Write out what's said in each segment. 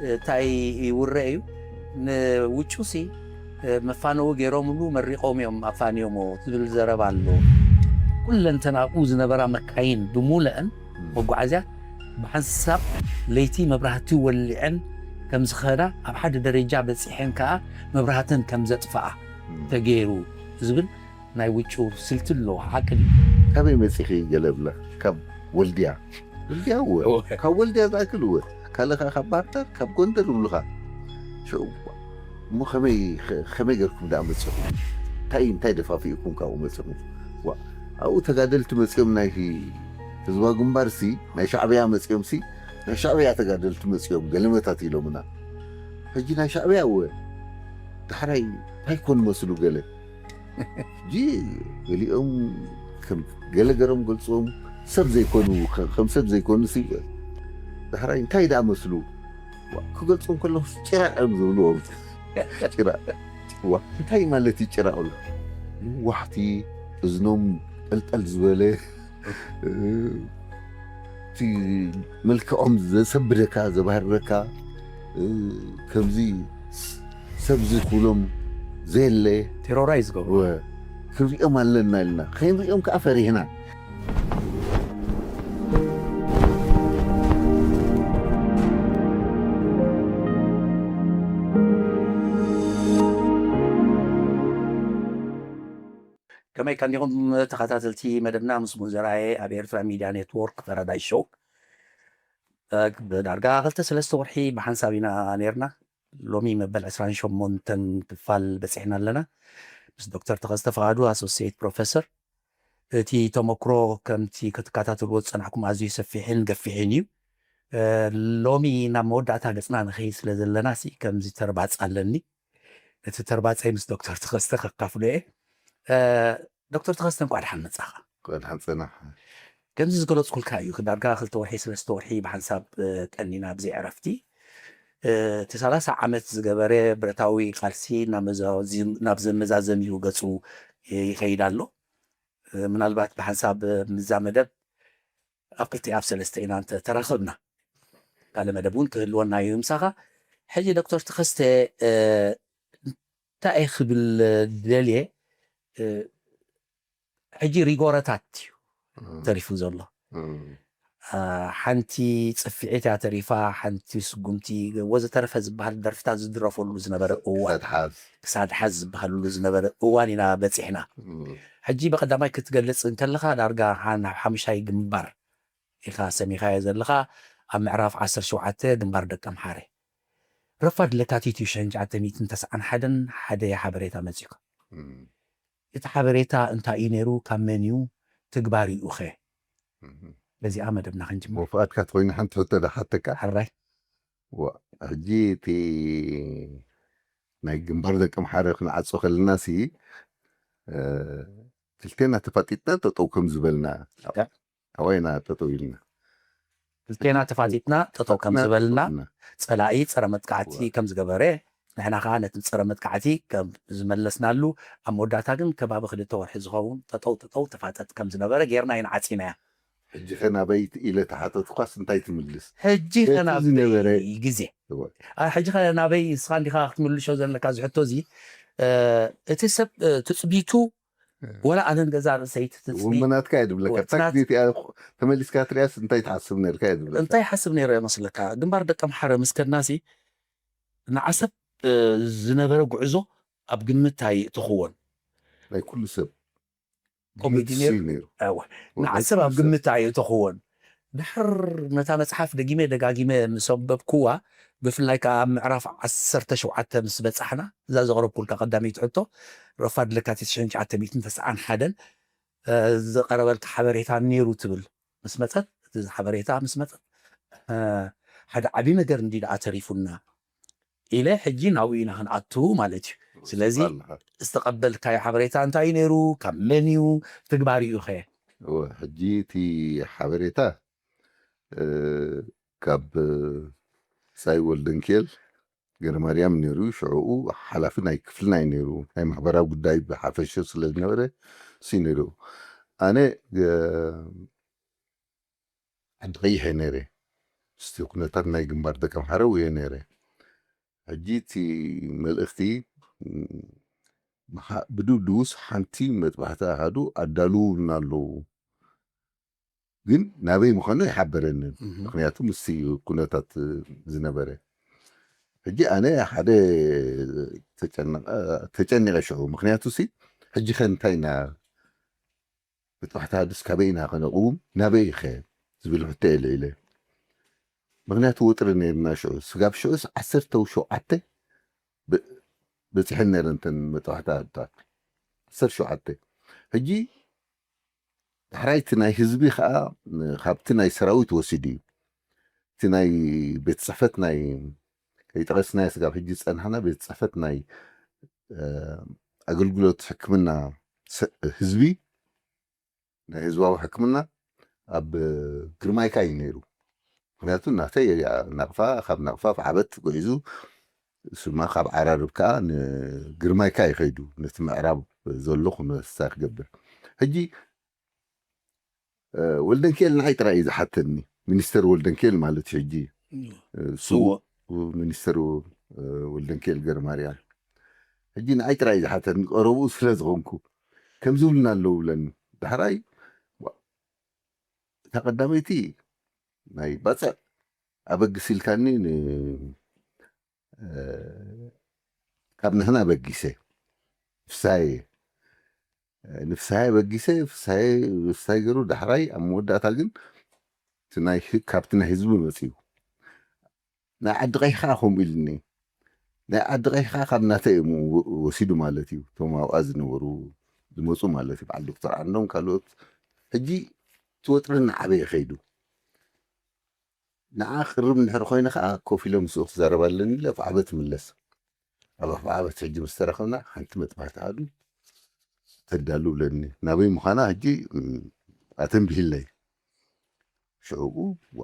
እንታይ ይውረ እዩ? ንውጩሲ መፋነዊ ገይሮምሉ መሪቖም እዮም ኣፋንዮሞ ትብል ዘረባ ኣሎ። ኩለንተናኡ ዝነበራ መካይን ብሙለአን መጓዓዝያ ብሓንሳብ ለይቲ መብራህቲ ወሊዐን ከም ዝኸዳ፣ ኣብ ሓደ ደረጃ በጺሐን ከኣ መብራህተን ከም ዘጥፍኣ ተገይሩ ዝብል ናይ ውጩ ስልቲ ኣለዎ። ሓቂ ድዩ? ካበይ መጺኺ? ገለ ብለ ካብ ወልድያ። ወልድያ እወ። እወ። ካብ ወልድያ ዝኣክል እወ። ካልኻ ካብ ባህርዳር፣ ካብ ጎንደር ይብሉኻ። ሽዑ እሞ ከመይ፣ ከ-፣ ከመይ ገርኩም ደኣ መጺኹም? እንታይ፣ እንታይ ደፋፊእኩም ካብኡ መጺኹም? ዋ፣ ኣብኡ ተጋደልቲ መጺኦም፣ ናይ ህዝባዊ ግንባርሲ፣ ናይ ሻዕብያ መጺኦምሲ፣ ናይ ሻዕብያ ተጋደልቲ መጺኦም ገለመታት ኢሎምና። ሕጂ ናይ ሻዕብያ እወ። ዳሕራይ እንታይ ኮን መስሉ ገለ? ሕጂ ገሊኦም ከም ገለ ገሮም ገልጾም ሰብ ዘይኮኑ፣ ከ-፣ ከም ሰብ ዘይኮኑ ሲ፣ ዳሕራይ እንታይ ደኣ መስሉ? ዋ፣ ክገልጾም ከለኹ ጭራቕ እዮም ዝብልዎም። ጭራቕ። ዋ፣ እንታይ ማለት እዩ ጭራቕ? ነዋሕቲ፣ እዝኖም ጠልጠል ዝበለ፣ እ፣ እቲ መልክዖም ዘሰብደካ፣ ዘባህርረካ፣ እ፣ ከምዚ ስ-፣ ሰብ ዝኽሎም ዘየለ። ቴሮራይዝ ገብሩ። ወ-፣ ክንሪኦም ኣለና ኢልና። ከይንሪኦም ከኣ ፈሪህና። ከመይ ከኒኹም ተኸታተልቲ መደብና? ምስጉን ዘርኣየ ኣብ ኤርትራ ሚድያ ኔትወርክ ፈረዳይ ሾው። እ፣ ብዳርጋ ክልተ ሰለስተ ወርሒ ብሓንሳብ ኢና ነይርና። ሎሚ መበል ዕስራን ሸሞንተን ክፋል በጺሕና ኣለና። ምስ ዶክተር ተኸስተ ፍቓዱ፣ ኣሶሲየት ፕሮፌሰር። እቲ ተመክሮ ከምቲ ክትከታተልዎ ዝጸናሕኩም ኣዝዩ ሰፊሕን ገፊሕን እዩ። እ፣ ሎሚ ናብ መወዳእታ ገጽና ንኸይድ ስለ ዘለና ሲ፣ ከምዚ ተርባጽ ኣለኒ። እቲ ተርባጸይ ምስ ዶክተር ተኸስተ ከካፍሎ እየ። እ፣ ዶክተር ተኸስተ፣ እንቋዕ ደሓን መጻኻ። እንቋዕ ደሓን ጸናሕ። ከምዚ ዝገለጽኩልካ እዩ፣ ዳርጋ ክልተ ወርሒ፣ ሰለስተ ወርሒ ብሓንሳብ፣ እ፣ ቀኒና ብዘይ ዕረፍቲ። እ፣ እቲ ሰላሳ ዓመት ዝገበረ ብረታዊ ቃልሲ ናብ መዛዚ-፣ ናብ ዘመዛዘሚኡ ገጹ ይኸይድ ኣሎ። እ፣ ምናልባት ብሓንሳብ፣ እ፣ ምዛ መደብ ኣብ ክልተ ኣብ ሰለስተ ኢና እንተ ተራኸብና፣ ካልእ መደብ እውን ክህልወና እዩ ምሳኻ። ሕጂ ዶክተር ተኸስተ፣ እ፣ እንታይ እየ ክብል ደልየ፣ እ፣ ሕጂ ሪጎረታት እዩ እም። ተሪፉ ዘሎ። እም። አ፣ ሓንቲ ጽፍዒት እያ ተሪፋ፣ ሓንቲ ስጉምቲ ወዘተረፈ ዝበሃል ደርፍታት ዝድረፈሉ ዝነበረ እዋን፣ ክሳድ ሓዝ። ክሳድ ሓዝ ዝበሃልሉ ዝነበረ እዋን ኢና በጺሕና። እም። ሕጂ ብቐዳማይ ክትገልጽ እንከለኻ ዳርጋ ሓ-፣ ናብ ሓሙሻይ ግንባር ኢኻ ሰሚኻዮ ዘለኻ፣ ኣብ ምዕራፍ ዓሰርተ ሸውዓተ ግንባር ደቀምሓረ። ረፋድ ለካቲት እዩ ሽሕን ትሽዓተ ሚእትን ተስዓን ሓደን ሓደ ሓበሬታ መጺኡካ። እም። እቲ ሓበሬታ እንታይ እዩ ነይሩ? ካብ መን እዩ? ትግባሪኡኸ? እም። በዚኣ መደብና ክንጅምር። ወፍቓድካ ተኾይኑ ሓንቲ ሕቶ ዶ ሓተካ? ሕራይ። ዋ፣ ሕጂ እቲ ናይ ግንባር ደቀምሓረ ክንዓጾ ከለና ሲ፣ እ፣ ክልቴና ተፋጢጥና ጠጠው ከም ዝበልና። ያ። ኣባይና ጠጠው ኢልና። ክልቴና ተፋጢጥና ጠጠው ከም ዝበልና፣ ጠጠው ኢልና። ጸላኢ ጸረ መጥቃዕቲ ዋ። ከም ዝገበረ፣ ንሕና ከኣ ነቲ ጸረ መጥቃዕቲ ከም ዝመለስናሉ፣ ኣብ መወዳእታ ግን ከባቢ ክልተ ወርሒ ዝኸውን ጠጠው ጠጠው ተፋጠጥ ከም ዝነበረ ጌርና ኢና ዓጺናያ። ሕጂ ኸ ናበይ ኢለ ተሓተትኳስ እንታይ ትምልስ? ሕጂ ኸ እቲ ናበይ ዝነበረ ግዜ? እወ። ኣ፣ ሕጂ ኸ ናበይ እስኻ እንዲኻ ክትምልሾ ዘለካ እዚ ሕቶ እዚ? እ፣ እቲ ሰብ፣ እ፣ ትጽቢቱ፣ እ። ወላ ኣነ ንገዛ ርእሰይ እቲ ትጽቢት፣ ወመናትካ እየ ዝብለካ። እወ፣ እታ ናት- ግዜ እቲኣ ተመሊስካ ትሪኣስ እንታይ ትሓስብ ነርካ እየ ዝብለካ። እንታይ ሓስብ ነይረ መስለካ? ግንባር ደቀምሓረ ምስ ከድናሲ፣ ንዓሰብ፣ እ፣ ዝነበረ ጉዕዞ ኣብ ግምት ኣይእተኽዎን። ናይ ኩሉ ሰብ ከምኡ ግምት ድዩ ነይሩ? እዩ ነይሩ። እወ። ወ-፣ ናይ ንዓሰብ ኣብ ኩሉ ሰብ። ግምት ኣይእተኽዎን። ድሕር ነታ መጽሓፍ ደጊመ ደጋጊመ ምስ ኣንበብክዋ፣ ብፍላይ ከኣ ኣብ ምዕራፍ ዓሰርተ ሸውዓተ ምስ በጻሕና፣ እዛ ዘቕረብኩልካ ቀዳመይቲ ሕቶ፣ ረፋድ ለካቲት ሽሕን ትሽዓተ ሚእትን ተስዓን ሓደን፣ እ፣ ዝቐረበልካ ሓበሬታ ነይሩ ትብል ምስ መጸት፣ እቲ ሓበሬታ ምስ መጸት፣ እ፣ ሓደ ዓቢ ነገር እንዲ ደኣ ተሪፉና ኢለ፣ ሕጂ ናብኡ ኢና ክንኣቱ ማለት እዩ። ስለዚ፣ ኣለኻ። ዝተቐበልካዮ ሓበሬታ እንታይ እዩ ነይሩ? ካብ መን እዩ? ትግባሪኡ ኸ? እወ፣ ሕጂ እቲ ሓበሬታ፣ እ፣ ካብ፣ እ፣ ብጻይ ወልደንኪኤል ገረማርያም ነይሩ። ሽዕኡ ሓላፊ ናይ ክፍልና እዩ ነይሩ። ናይ ማሕበራዊ ጉዳይ ብሓፈሻ ስለ ዝነበረ፣ እሱ እዩ ነይሩ። ኣነ፣ እ፣ ዓዲ ቀይሕ እየ ነይረ። ምስቲ ኩነታት ናይ ግንባር ደቀምሓረ እየ ነይረ። ሕጂ እቲ መልእኽቲ፣ ም፣ ብሓ-፣ ብድብድቡስ ሓንቲ መጥባሕቲ ኣሃዱ ኣዳልውልና ኣለዉ። ግን ናበይ ምዃኑ ኣይሓበረንን። እህ። ምኽንያቱ ምስቲ ኩነታት ዝነበረ። ሕጂ ኣነ ሓደ ተጨነቐ-፣ ተጨኒቐ ሽዑ። ምኽንያቱ ሲ ሕጂ ኸ እንታይ ኢና፣ መጥባሕቲ ኣሃዱስ ካበይ ኢና ከነቕውም፣ ናበይ ኸ ዝብል ሕቶ እየ ኣልዒለ። ምኽንያቱ ወጥሪ ነይርና ሽዑ። ስጋብ ሽዑስ ዓሰርተ ሸውዓተ ብ-፣ በጺሐን ነይረን እተን መጥባሕቲ ኣሃዱታት። ዓሰርተ ሸውዓተ። ሕጂ ዳሕራይ እቲ ናይ ህዝቢ ኸኣ ካብቲ ናይ ሰራዊት ወሲዱ እዩ። እቲ ናይ ቤት ጽሕፈት ናይ፣ ከይጠቐስናዮ ስጋብ ሕጂ ዝጸናሕና ቤት ጽሕፈት ናይ፣ እ፣ ኣገልግሎት ሕክምና ሰ-፣ ህዝቢ፣ ናይ ህዝባዊ ሕክምና ኣብ ግርማይካ እዩ ነይሩ። ምኽንያቱ ናተይ ናቕፋ፣ ካብ ናቕፋ ኣብ ዓበት ጉዒዙ፣ ስማ ካብ ዓራርብ ከኣ ንግርማይካ እዩ ከይዱ፣ ነቲ ምዕራብ ዘሎ ክነሳ ክገብር። ሕጂ፣ እ፣ ወልደንኪኤል ንዓይ ጥራይ እዩ ዝሓተኒ፣ ሚኒስተር ወልደንኪኤል ማለት እዩ። ሕጂ፣ እ፣ እሱ እዎ። ሚኒስተር፣ እ፣ ወልደንኪኤል ገረማርያም። ሕጂ ንዓይ ጥራይ እዩ ዝሓተኒ፣ ቀረብኡ ስለ ዝኾንኩ። ከምዚ ብልና ኣለዉ ብለኒ። ዳሕራይ፣ ዋ-፣ እታ ቀዳመይቲ ናይ ባጽዕ ኣበግስ ኢልካኒ ን-፣ እ፣ ካብ ንሕና በጊሰ። ፍሳየ፣ እ፣ ንፍሳየ በጊሰ፣ ፍሳየ፣ ፍሳይ ገይሩ ዳሕራይ ኣብ መወዳእታ ግን እቲ ናይ ህ-፣ ካብቲ ናይ ህዝቢ መጺኡ። ናይ ዓዲ ቀይሕ ከኣ ከምኡ ኢሉኒ። ናይ ዓዲ ቀይሕ ከኣ ካብ ናተይ እዮም ወ-፣ ወሲዱ ማለት እዩ። እቶም ኣብኣ ዝነበሩ ዝመጹ ማለት እዩ። በዓል ዶክተር ዓንዶም ካልኦት። ሕጂ እቲ ወጥሪ እናዓበየ ከይዱ። ንዓ ክርብ እንድሕር ኮይነ ከኣ ኮፍ ኢለ ምስኡ ክዛረብ ኣለኒ ኢለ ኣብ ዓበት ምለስ። ኣብ ዓበት ሕጂ ምስ ተራኸብና ሓንቲ መጥባሕቲ ኣሃዱ ተዳሉ ብለኒ። ናበይ ምዃና ሕጂ፣ ም፣ ኣተንቢህለይ። ሽዑ፣ ዋ፣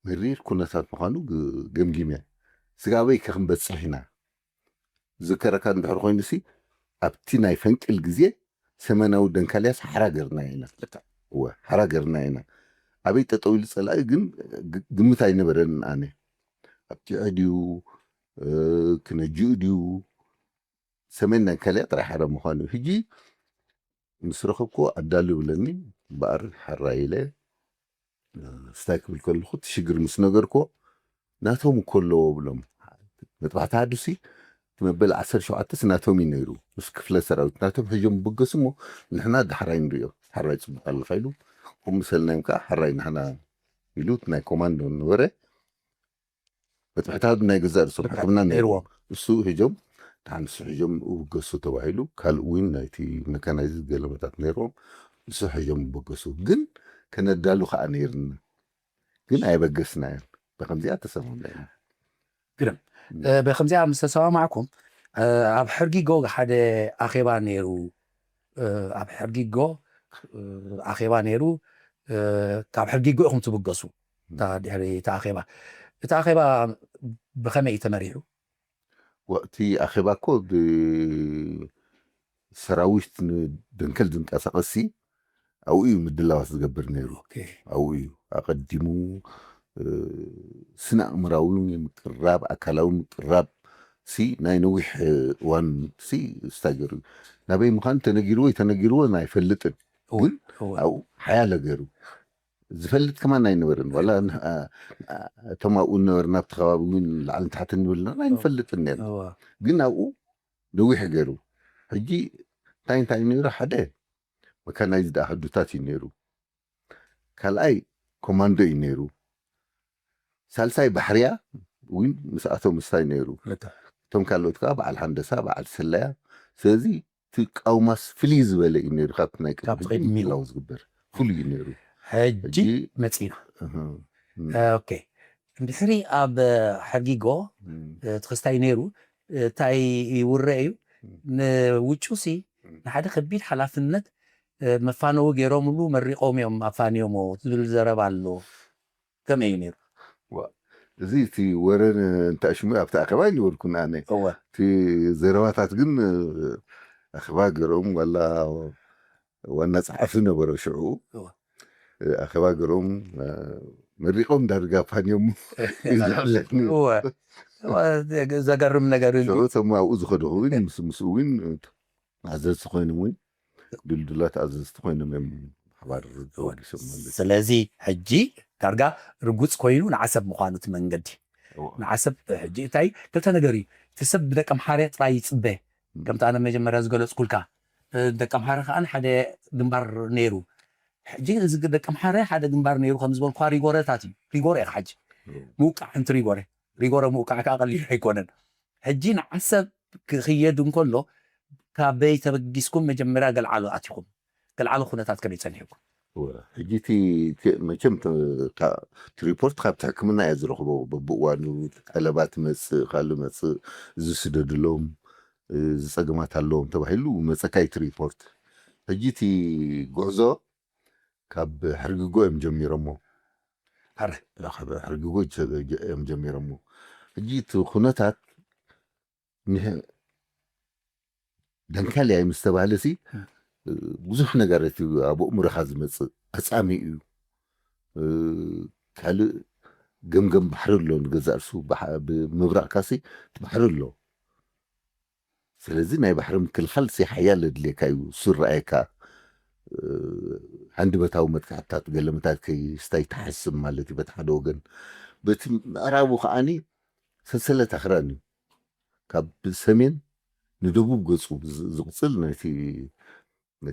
መሪር ኩነታት ምዃኑ ግ-፣ ገምጊመ። ስጋበይ ከ ክንበጽሕ ኢና? ዝከረካ እንድሕር ኮይኑሲ፣ ኣብቲ ናይ ፈንቅል ግዜ ሰሜናዊ ደንካልያስ ሓራ ገርና ኢና። እወ፣ ሓራ ገርና ኢና። ኣበይ ጠጠው ኢሉ ጸላኢ ግን ግ-፣ ግምት ኣይነበረን ኣነ። ኣብቲ ዕድዩ፣ እ፣ ክነጅኡ ድዩ? ሰሜን ደንካልያ ጥራይ ሓራ ምዃኑ። ሕጂ ምስ ረኸብኩዎ ኣዳሉ ብለኒ፣ እምበኣር ሓራ ኢለ፣ እ፣ ስታይ ክብል ከለኹ እቲ ሽግር ምስ ነገርኩዎ፣ ናቶም እኮ ኣለዎ ብሎም። መጥባሕቲ ኣሃዱሲ እቲ መበል ዓሰርተ ሸውዓተስ ናቶም እዩ ነይሩ። ምስ ክፍለ ሰራዊት ናቶም ሕጆም ብገሱ እሞ ንሕና ዳሕራይ ንሪኦ። ሓራይ ጽቡቕ ኣለኻ ኢሉ፣ ከምኡ ሰልናዮም ከኣ ሓራይ ንሕና ኢሉ እቲ ናይ ኮማንዶ ነበረ። መጥባሕቲ ኣሃዱ ናይ ገዛእ ርእሶም በቃ፣ ሕክምና ነይርዎም። ነይርዎም። እሱ ሕጆም፣ ደሓን እሱ ሕጆም ይብገሱ ተባሂሉ፣ ካልእ እውን ናይቲ መካናይዝድ ገለመታት ነይርዎም። እሱ ሕጆም ይበገሱ። ግን ከነዳሉ ከኣ ነይርና። ግን ኣየበገስናዮን። ብኸምዚኣ ተሰማምዕና። ግርም። እ፣ ብኸምዚኣ ምስ ተሰማማዕኩም፣ እ፣ ኣብ ሕርጊጎ ሓደ ኣኼባ ነይሩ። እ፣ ኣብ ሕርጊጎ፣ እ፣ ኣኼባ ነይሩ። እ፣ ካብ ሕርጊጎ ኢኹም ትብገሱ። እታ ድሕሪ እቲ ኣኼባ። እቲ ኣኼባ ብኸመይ እዩ ተመሪሑ? ወ-፣ እቲ ኣኼባ እኮ ብ-፣ ሰራዊት ንደንከል ዝንቀሳቐስሲ ኣብኡ እዩ ምድላዋት ዝገብር ነይሩ። ኦኬ። ኣብኡ እዩ ኣቐዲሙ፣ እ፣ ስነ ኣእምራዊ ምቅራብ፣ ኣካላዊ ምቅራብ ሲ ናይ ነዊሕ እዋን ሲ ስታይ ገይሩ እዩ። ናበይ ምዃኑ ተነጊርዎ ኣይተነጊርዎ ኣይፈልጥን። እወ፣ ግን እወ። ኣብኡ ሓያለ ገይሩ። ዝፈልጥ ከማን ኣይነበረን። ዋላ ን-፣ ኣ-፣ ኣ-፣ እቶም ኣብኡ ነበርና ኣብቲ ከባቢ እውን ላዕልን ታሕትን ንብልና ኣይንፈልጥን ነርና። እወ። ግን ኣብኡ ነዊሕ ገይሩ። ሕጂ እንታይ እንታይ ነይሩ? ሓደ መካናይዝድ ኣሃዱታት እዩ ነይሩ። ካልኣይ ኮማንዶ እዩ ነይሩ። ሳልሳይ ባሕርያ እውን ምስኣቶም ምስታይ ነይሩ። ልክዕ። እቶም ካልኦት ከዓ በዓል ሃንደሳ፣ በዓል ስለያ። ስለዚ እቲ ቃውማስ ፍልይ ዝበለ እዩ ነይሩ ካብቲ ናይ ቅድሚ ካብቲ ሕጂ ቅድሚኡ። ምድላው ዝግበር። ፍሉይ እዩ ነይሩ። ሕጂ ሕጂ መጺና። እህ፣ እም። ኦኬ። እንድሕሪ ኣብ ሕርጊጎ፣ እም። እቲ ክስታይ ነይሩ፣ እንታይ ይውረ እዩ? እም። ንውጩሲ እም። ንሓደ ከቢድ ሓላፍነት፣ እ፣ መፋነዊ ገይሮምሉ መሪቖም እዮም፣ ኣፋንዮሞ ዝብል ዘረባ ኣሎ። ከመይ እዩ ነይሩ? ዋ፣ እዚ እቲ ወረ ን-፣ እንተኣሽሙ ኣብቲ ኣኼባ ኣይነበርኩን ኣነ። እወ። እቲ ዘረባታት ግን፣ እ፣ ኣኼባ ገይሮም ዋላ ዋና ጸሓፊ ነበረ ሽዑ። እወ። እ፣ ኣኼባ ገይሮም፣ እ፣ መሪቖም ዳርጋ ኣፋንዮም እዩ ዝሕለኒ። እወ። ዘገርም ነገር እዩ። ሽዑ እቶም ኣብኡ ዝኸዱ እውን ምስ ምስኡ እውን ኣዘዝቲ ኮይኖም እውን ድልዱላት ኣዘዝቲ ኮይኖም እዮም። ሓባር ተወጊሶም ማለት እዩ። ስለዚ ሕጂ ዳርጋ ርጉፅ ኮይኑ ንዓሰብ ምዃኑ እቲ መንገዲ ንዓሰብ ሕጂ እንታይ ክልተ ነገር እዩ። እቲ ሰብ ብደቀምሓረ ጥራይ ይፅበ። ከምቲ ኣነ መጀመርያ ዝገለፅኩልካ፣ ደቀምሓረ ከዓ ሓደ ግንባር ነይሩ። ሕጂ እዚ ደቀምሓረ ሓደ ግንባር ነይሩ ከም ዝበልኳ ሪጎረታት እዩ። ሪጎረ እዩ ሕጂ ምውቃዕ እንቲ ሪጎረ ሪጎረ ምውቃዕ ከዓ ቀሊል ኣይኮነን። ሕጂ ንዓሰብ ክኽየድ እንከሎ ካበይ ተበጊስኩም መጀመርያ ገልዓሎ ኣቲኹም? ገልዓሎ ኩነታት ከመይ ጸኒሕኩም? ሕጂ መቸም ሪፖርት ካብቲ ሕክምና እያ ዝረኽቦ። በብእዋኑ ጠለባት መፅእ ካልእ መፅእ ዝስደድሎም ዝፀገማት ኣለዎም ተባሂሉ መፀካይቲ ሪፖርት። ሕጂ እቲ ጉዕዞ ካብ ሕርግጎ እዮም ጀሚሮሞ። ሕርግጎ እዮም ጀሚሮሞ። ሕጂ እቲ ኩነታት ደንካልያ ምስ ተባህለ ሲ ብዙሕ ነገር እቲ ኣብ ኣእምሮኻ ዝመፅእ ኣፃሚ እዩ። ካልእ ገምገም ባሕሪ ኣሎ ንገዛእ ርሱ ብምብራቕካ ሲ እቲ ባሕሪ ኣሎ። ስለዚ ናይ ባሕሪ ምክልኻል ሲ ሓያል ኣድልየካ እዩ ዝረኣየካ። ሃንድበታዊ መጥቃዕትታት ገለመታት ከይስታይ ትሓስብ ማለት እዩ በቲ ሓደ ወገን። በቲ ምዕራቡ ከዓኒ ሰንሰለት ኣኽራን እዩ። ካብ ሰሜን ንደቡብ ገፁ ዝቕፅል ናይቲ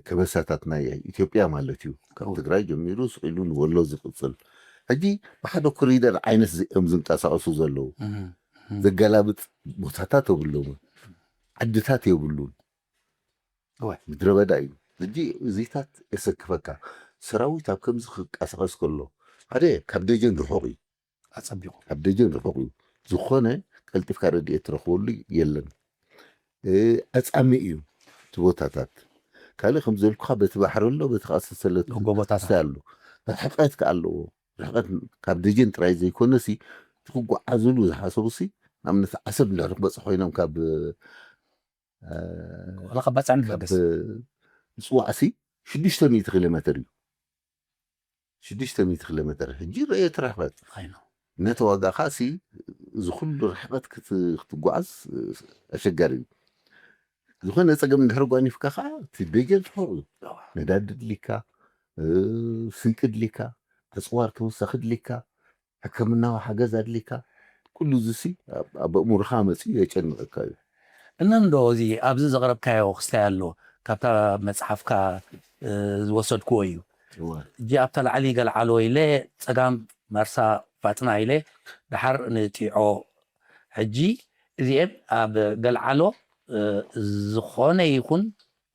ከበሳታት ናይ ኢትዮጵያ ማለት እዩ። ካብ ትግራይ ጀሚሩ ስዒሉ ንወሎ ዝቕፅል። ሕጂ ብሓደ ኮሪደር ዓይነት እዮም ዝንቀሳቐሱ ዘለዉ። ዘገላብጥ ቦታታት የብሎም፣ ዓድታት የብሉን፣ ምድረ በዳ እዩ። ሕጂ እዚታት የሰክፈካ። ሰራዊት ኣብ ከምዚ ክንቀሳቐስ ከሎ ሓደ ካብ ደጀን ርሑቕ እዩ። ኣጸቢቑ ካብ ደጀን ርሑቕ እዩ። ዝኾነ ቀልጢፍካ ረድኤት ትረኽበሉ የለን። ኣጻሚ እዩ እቲ ቦታታት። ካልእ ከም ዘልኩኻ በቲ ባሕሪ ኣሎ፣ በቲ ከዓ ሰንሰለት ጎቦታት ኣሎ። ርሕቀት ከዓ ኣለዎ። ርሕቀት ካብ ደጀን ጥራይ ዘይኮነሲ እቲ ክጓዓዝሉ ዝሓሰቡሲ ንኣብነት ዓሰብ እንድሕር ክበፅሑ ኮይኖም ካብ ዋላ ካብ ባፅዕ ንበገስ ካብ ምፅዋዕሲ ሽዱሽተ ሚእቲ ኪሎ ሜትር እዩ። ሽዱሽተ ሚእቲ ኪሎ ሜትር ሕጂ ረእየ ትረኽበት ኸይኑ ነተዋጋእካ ሲ እዚ ኩሉ ርሕቀት ክት- ክትጓዓዝ ኣሸጋሪ እዩ። ዝኾነ ፀገም እንድሕር ጓኒፍካ ከዓ እቲ ደጀን ርሑቕ እዩ። ነዳዲ ድሊካ፣ ስንቂ ድሊካ፣ ኣፅዋር ተወሳኺ ድሊካ፣ ሕክምናዊ ሓገዝ ኣድሊካ፣ ኩሉ እዚ ሲ ኣብ ኣእምሮኻ መፂኡ የጨንቐካ እዩ። እነንዶ እዚ ኣብዚ ዘቕረብካዮ ክስታይ ኣሎ ካብታ መፅሓፍካ ዝወሰድክዎ እዩ። እጂ ኣብታ ላዕሊ ገልዓሎ ኢለ ፀጋም ማርሳ ፋጥና ኢለ ደሓር ንጢዖ። ሕጂ እዚኤን ኣብ ገልዓሎ ዝኾነ ይኹን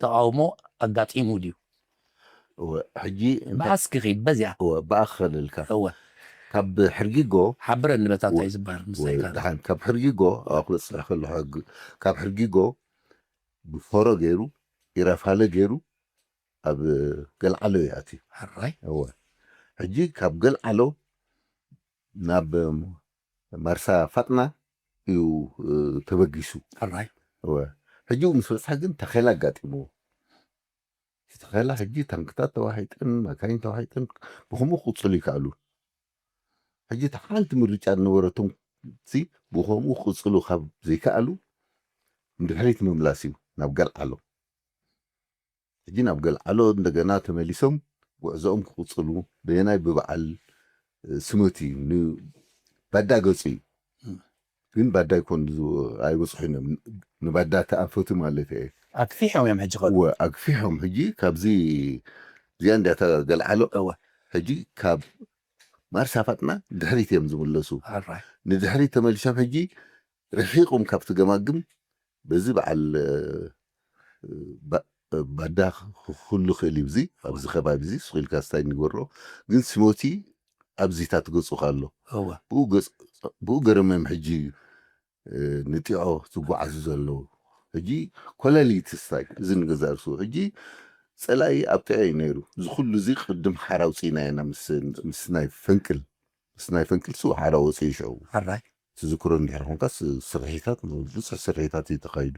ተቃውሞ ኣጋጢሙ ድዩ? ሕጂ ብኣስኪ ኺድ በዚኣ ብኣኸልልካ እወ ካብ ሕርጊጎ ሓብረኒ በታ እንታይ ዝበሃል ምሳይካ ደሓን ካብ ሕርጊጎ ኣብ ክበፅሕ ከለኹ ሕግ- ካብ ሕርጊጎ ብፎሮ ገይሩ ኢራፋለ ገይሩ ኣብ ገልዓሎ ይኣትዩ። ሕራይ እወ ሕጂ ካብ ገልዓሎ ናብ ማርሳ ፋጥና እዩ ተበጊሱ። ሕራይ እወ ሕጂ ምስ በፅሐ ግን ተኸላ ኣጋጢምዎ። እቲ ተኸላ ሕጂ ታንክታት ተዋሒጠን መካይን ተዋሒጠን ብኸምኡ ክቕፅሉ ይከኣሉ። ሕጂ እቲ ሓንቲ ምርጫ ዝነበረቶም ሲ ብኸምኡ ክቕፅሉ ካብ ዘይከኣሉ ንድሕሪት ምምላስ እዩ ናብ ገልዓሎ። ሕጂ ናብ ገልዓሎ እንደገና ተመሊሶም ጉዕዞኦም ክቕፅሉ በየናይ ብበዓል ስመቲ ንባዳ ገፁ እዩ። ግን ባዳ ይኮን ኣይበፅሑን እዮም። ንባዳ ተኣንፈቱ ማለት እየ። ኣግፊሖም እዮም ሕጂ ከ እወ ኣግፊሖም ሕጂ ካብዚ እዚኣ እንዲያታ ገልዓሎ እወ ሕጂ ካብ ማርሳ ፋጥና ድሕሪት እዮም ዝምለሱ። ሕራይ ንድሕሪት ተመሊሶም ሕጂ ርሒቑም ካብቲ ገማግም በዚ በዓል ባዳ ክህሉ ክእል እዩ። እዚ ኣብዚ ከባቢ እዚ ስቕ ኢልካ ስታይ ንገሮ ግን ስሞቲ ኣብዚታት ገፁ ኣሎ። እወ ብኡ ገረመም ሕጂ ንጢዖ ዝጓዓዙ ዘለዉ ሕጂ ኮለሊት ስታይ እዚ ንገዛርሱ ሕጂ ፀላኢ ኣብ ጥዑ እዩ ነይሩ። እዚ ኩሉ እዚ ቅድም ሓራ ውፅኢና ኢና ምስ ናይ ፈንቅል ምስ ናይ ፈንቅል ስው ሓራ ወፅኢ ሽዑ ሕራይ ትዝክሮ እንድሕር ኮንካስ ስርሒታት ብዙሕ ስርሒታት እዩ ተኻይዱ።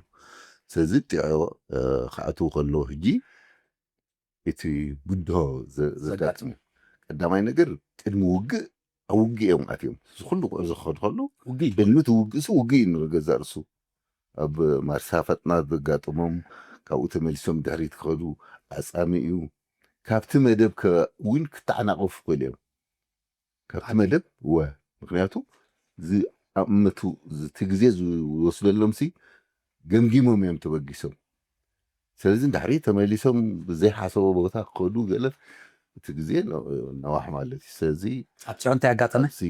ስለዚ ጢዖ ክኣትዉ ከለዉ ሕጂ እቲ ብድሆ ዘጋጥሙ ቀዳማይ ነገር ቅድሚ ውግእ ኣብ ውግእ እዮም ኣትዮም። እዚ ኩሉ ጉዕዞ ክኸዱ ከለዉ ውግእ እዩ። ቅድሚ እቲ ውግእ ሲ ውግእ እዩ ንገዛእ ርእሱ። ኣብ ማርሳ ፈጥና ዘጋጠሞም፣ ካብኡ ተመሊሶም ድሕሪት ክኸዱ፣ ኣጻሚ እዩ። ካብቲ መደብ ከ እውን ክተዓናቐፉ ይኽእሉ እዮም። ካብቲ መደብ ወ ምክንያቱ ዝኣመቱ እቲ ግዜ ዝወስደሎም ሲ ገምጊሞም እዮም ተበጊሶም። ስለዚ እንድሕሪ ተመሊሶም ብዘይሓሰቦ ቦታ ክኸዱ ገለ እቲ ግዜ ነ- ነዋሕ ማለት እዩ። ስለዚ ኣብ ጽዮን እንታይ ኣጋጠመ? ኣብዚ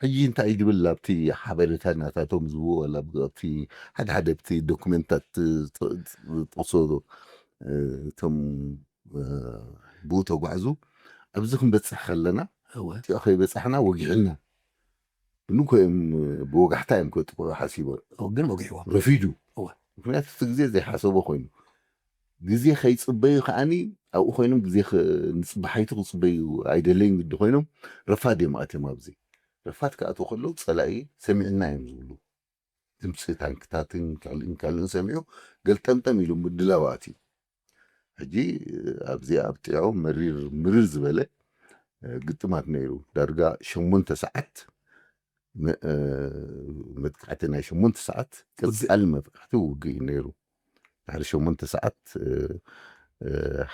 ሕጂ እንታይ ድብል ኣብቲ ሓበሬታ ናታቶም ዝብዎ ወላ ኣብቲ ሓደ ሓደ ኣብቲ ዶኩሜንታት ጥቕሶ እቶም ብኡ ተጓዕዙ ኣብዚ ክንበፅሕ ከለና እወ እቲኦ ከይበፃሕና ወጊሕልና ብንኮ እዮም ብወጋሕታ እዮም ክጥቅዑ ሓሲቦም እወ ግን ወጊሕዎም ረፊዱ እወ ምክንያቱ እቲ ግዜ ዘይሓሰቦ ኮይኑ ግዜ ከይፅበዩ ከዓኒ ኣብኡ ኮይኖም ግዜ ኸ- ንፅባሓይቱ ክፅበዩ ኣይደለዩን ግዲ ኮይኖም ረፋድ እዮም ኣትዮም ኣብዚ ረፋድ ክኣትዉ ከለዉ ፀላኢ ሰሚዕና እዮም ዝብሉ ድምፂ ታንክታትን ካልእን ካልእን ሰሚዑ ገልጠምጠም ኢሉ ምድላው ኣትዩ ሕጂ ኣብዚ ኣብ ጢዖ መሪር ምርር ዝበለ ግጥማት ነይሩ ዳርጋ ሸሞንተ ሰዓት መጥቃዕቲ ናይ ሸሞንተ ሰዓት ቀፃሊ መጥቃዕቲ ውግእ እዩ ነይሩ ድሕሪ ሸሞንተ ሰዓት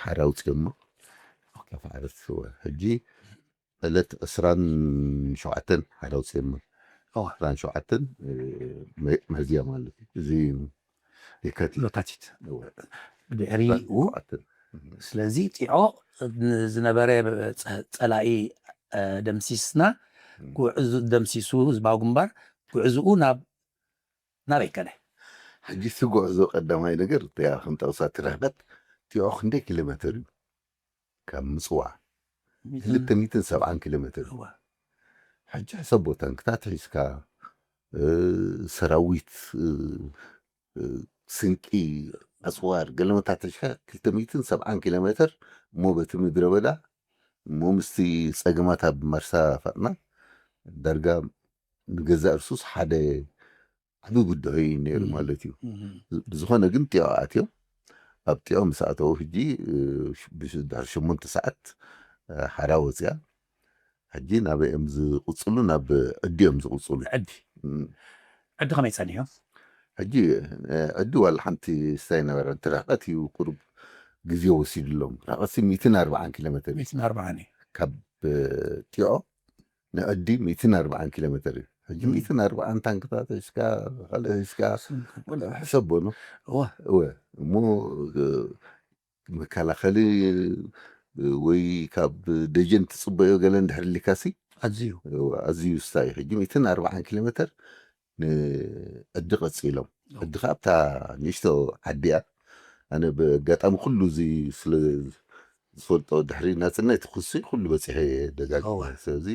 ሓራ ውፅኦሞ ካፍዓረት ሕጂ ዕለት ዕስራን ሸውዓተን ሓራ ውፅኦሞ ዕስራን ሸውዓተን መዝያ ማለት እዩ እዚ የካቲት የካቲት ድሕሪኡ ስለዚ ጢዖ ዝነበረ ፀላኢ ደምሲስና ጉዕዙ ደምሲሱ ህዝባዊ ግንባር ጉዕዝኡ ናብ ናበይ ከደ ሕጂ እቲ ጉዕዞ ቀዳማይ ነገር እያ ክንጠቕሳ እቲ ርሕቀት ጢዖ ክንደይ ኪሎ ሜትር እዩ ካብ ምፅዋ ክልተ ሚእትን ሰብዓን ኪሎ ሜትር እዩ ሕጂ ሕሰቦ ታንክታት ሒዝካ ሰራዊት ስንቂ ኣፅዋር ገለመታት ሒዝካ ክልተ ሚእትን ሰብዓን ኪሎ ሜትር እሞ በቲ ምድረ በዳ እሞ ምስቲ ፀገማት ኣብ ማርሳ ፈጥና ዳርጋ ንገዛእ ርሱስ ሓደ ዓቢ ብድሆ እዩ ነይሩ ማለት እዩ ብዝኾነ ግን ጢዖ ኣትዮም ኣብ ጢዖ ምስ ኣተዉ ሕጂ ድሕሪ ሸሞንተ ሰዓት ሓራ ወፅያ ሕጂ ናበይ እዮም ዝቕፅሉ ናብ ዕዲ እዮም ዝቕፅሉ ዕዲ ዕዲ ከመይ ጸኒሑ ሕጂ ዕዲ ዋላ ሓንቲ ስታይ ነበረ እቲ ርሕቀት እዩ ቁሩብ ግዜ ወሲድሎም ርሕቀት ሚእትን ኣርባዓን ኪሎ ሜትር ሚእትን ኣርባዓን እዩ ካብ ጢዖ ንዕዲ ሚእትን ኣርባዓን ኪሎ ሜትር እዩ ሕጂ ሚእትን ኣርባዓን ታንክታት ሒዝካ ካልእ ሒዝካ ሕሰቦ ነው እወ እወ እሞ መከላኸሊ ወይ ካብ ደጀን ትፅበዮ ገለ እንድሕር ሊካሲ ኣዝዩ ኣዝዩ ስታይ ሕጂ ሚእትን ኣርባዓን ኪሎ ሜትር ንዕዲ ቀፂሎም ዕዲ ከዓ ኣብታ ንእሽቶ ዓዲ እያ ኣነ ብኣጋጣሚ ኩሉ እዚ ስለ ዝፈልጦ ድሕሪ ናፅነት ክሲ ኩሉ በፂሐ ደጋግ እወ። ስለዚ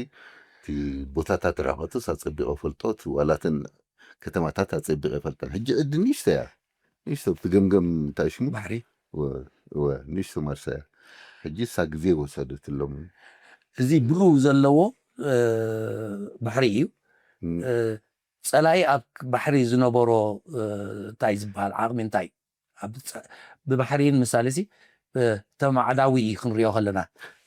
እቲ ቦታታት ራኸትስ ኣፀቢቆ ፈልጦ እቲ ዋላትን ከተማታት ኣፀቢቀ ፈልጠን ሕጂ ዕዲ ንእሽቶ እያ ንእሽቶ እቲ ገምገም እንታይ ሽሙ ባሕሪ እወ፣ እወ፣ ንእሽቶ ማርሳ እያ። ሕጂ እሳ ግዜ ወሰደትሎም። እዚ ብሉ ዘለዎ እ፣ ባሕሪ እዩ እም፣ እ፣ ጸላኢ ኣብ ባሕሪ ዝነበሮ እ፣ እንታይ ዝበሃል ዓቕሚ እንታይ እዩ? ኣብ ጸ- ብባሕሪን ምሳሌ ሲ እ፣ ተማዕዳዊ እዩ ክንሪኦ ከለና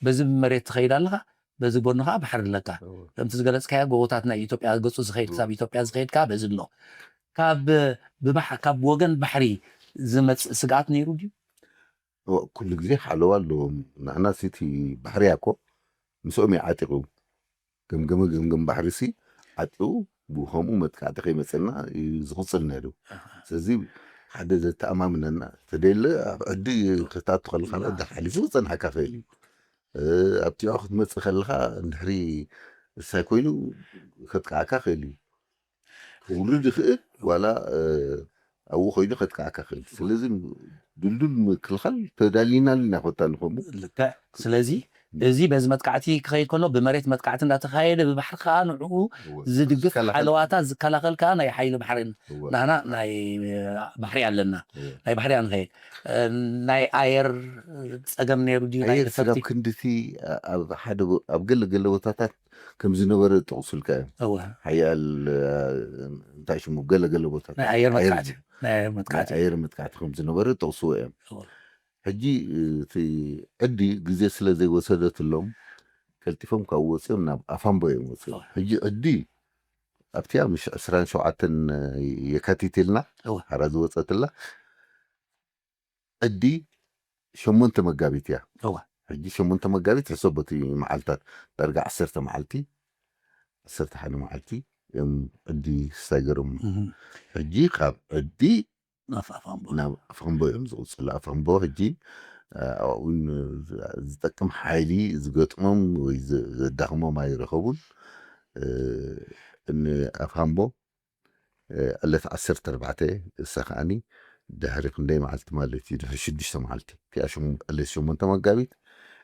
በዚ ብመሬት ትኸይድ ኣለኻ በዚ ጎኒ ከዓ ባሕሪ ኣለካ እወ፣ ከምቲ ዝገለፅካዮ ጎቦታት ናይ ኢትዮጵያ ገፁ ዝኸይድ ክሳብ ኢትዮጵያ ዝኸይድ ከዓ በዚ ኣሎ ካብ ብባሕ ካብ ወገን ባሕሪ ዝመፅእ ስግኣት ነይሩ ድዩ እወ፣ ኩሉ ግዜ ሓለዋ ኣለዎም። ንሕና ሲቲ ባሕሪ እኮ ምስኦም እዩ ዓጢቑ። ገምገመ ገምገም ባሕሪ ሲ ዓጢቑ ብከምኡ መጥቃዕቲ ከይመፀና እዩ ዝቕፅል ነይሩ። ስለዚ ሓደ ዘተኣማምነና ተደለ ኣብ ዕዲ ክታቱ ከለካ ዕዲ ሓሊፉ ክፀንሓካ ክእል እዩ። እ፣ ኣብ ጢዖ ክትመፅእ ከለካ እንድሕሪ እሳይ ኮይኑ ከጥቃዓካ ክእል እዩ። ክውርድ ይኽእል ዋላ እ፣ ኣብኡ ኮይኑ ከጥቃዓካ ክእል። ስለዚ ድልዱል ምክልኻል ተዳሊና ኢና ኮታ ንኸምኡ ልክዕ ስለዚ እዚ በዚ መጥቃዕቲ ክኸይድ ከሎ ብመሬት መጥቃዕቲ እንዳተኻየደ ብባሕሪ ከዓ ንዕኡ ዝድግፍ ዝከላኸል። ሓለዋታት ዝከላኸል ከዓ ናይ ሓይሊ ባሕሪ እወ፣ ናህና ናይ እ፣ ባሕሪ ኣለና እወ። ናይ ባሕሪ ኣንኸይድ እ፣ ናይ ኣየር ፀገም ነይሩ ድዩ ናይ ኣየር ስጋብ ኤፈክቲ ክንድቲ ኣብ ሓደ ቦ- ኣብ ገለ ገለ ቦታታት ከም ዝነበረ ጠቕሱልካ እዮም እወ ሓያል እ፣ እንታይ ሽሙ ገለ ገለ ቦታታት ናይ ኣየር ኣየር መጥቃዕቲ ናይ ኣየር መጥቃዕቲ ኣየር መጥቃዕቲ ከም ዝነበረ ጠቕስዎ እዮም እወ። ሕጂ እቲ ዕዲ ግዜ ስለ ዘይወሰደትሎም ቀልጢፎም ካብኡ ወፂኦም ናብ ኣፋምቦ እዮም ወፂኦም። ሕጂ ዕዲ ኣብቲያ ምሽ ዕስራን ሸውዓተን የካቲት ኢልና ሓራ ዝወፀትላ ዕዲ ሸሞንተ መጋቢት እያ። ሕጂ ሸሞንተ መጋቢት ሕሰቦ እቲ መዓልታት ዳርጋ ዓሰርተ መዓልቲ ዓሰርተ ሓደ መዓልቲ እዮም ዕዲ ስታይገሮም። ሕጂ ካብ ዕዲ ናብ ኣፋምቦ እዮም ዝቕፅሉ። ኣፋምቦ ሕጂ ኣብኡ ዝጠቅም ሓይሊ ዝገጥሞም ወይ ዘዳኽሞም ኣይረኸቡን። ንኣፋምቦ ዕለት ዓሰርተ ኣርባዕተ እሳ ከዓኒ ድሕሪ ክንደይ መዓልቲ ማለት እዩ? ድሕሪ ሽዱሽተ መዓልቲ እቲኣ ዕለት ሸሞንተ መጋቢት፣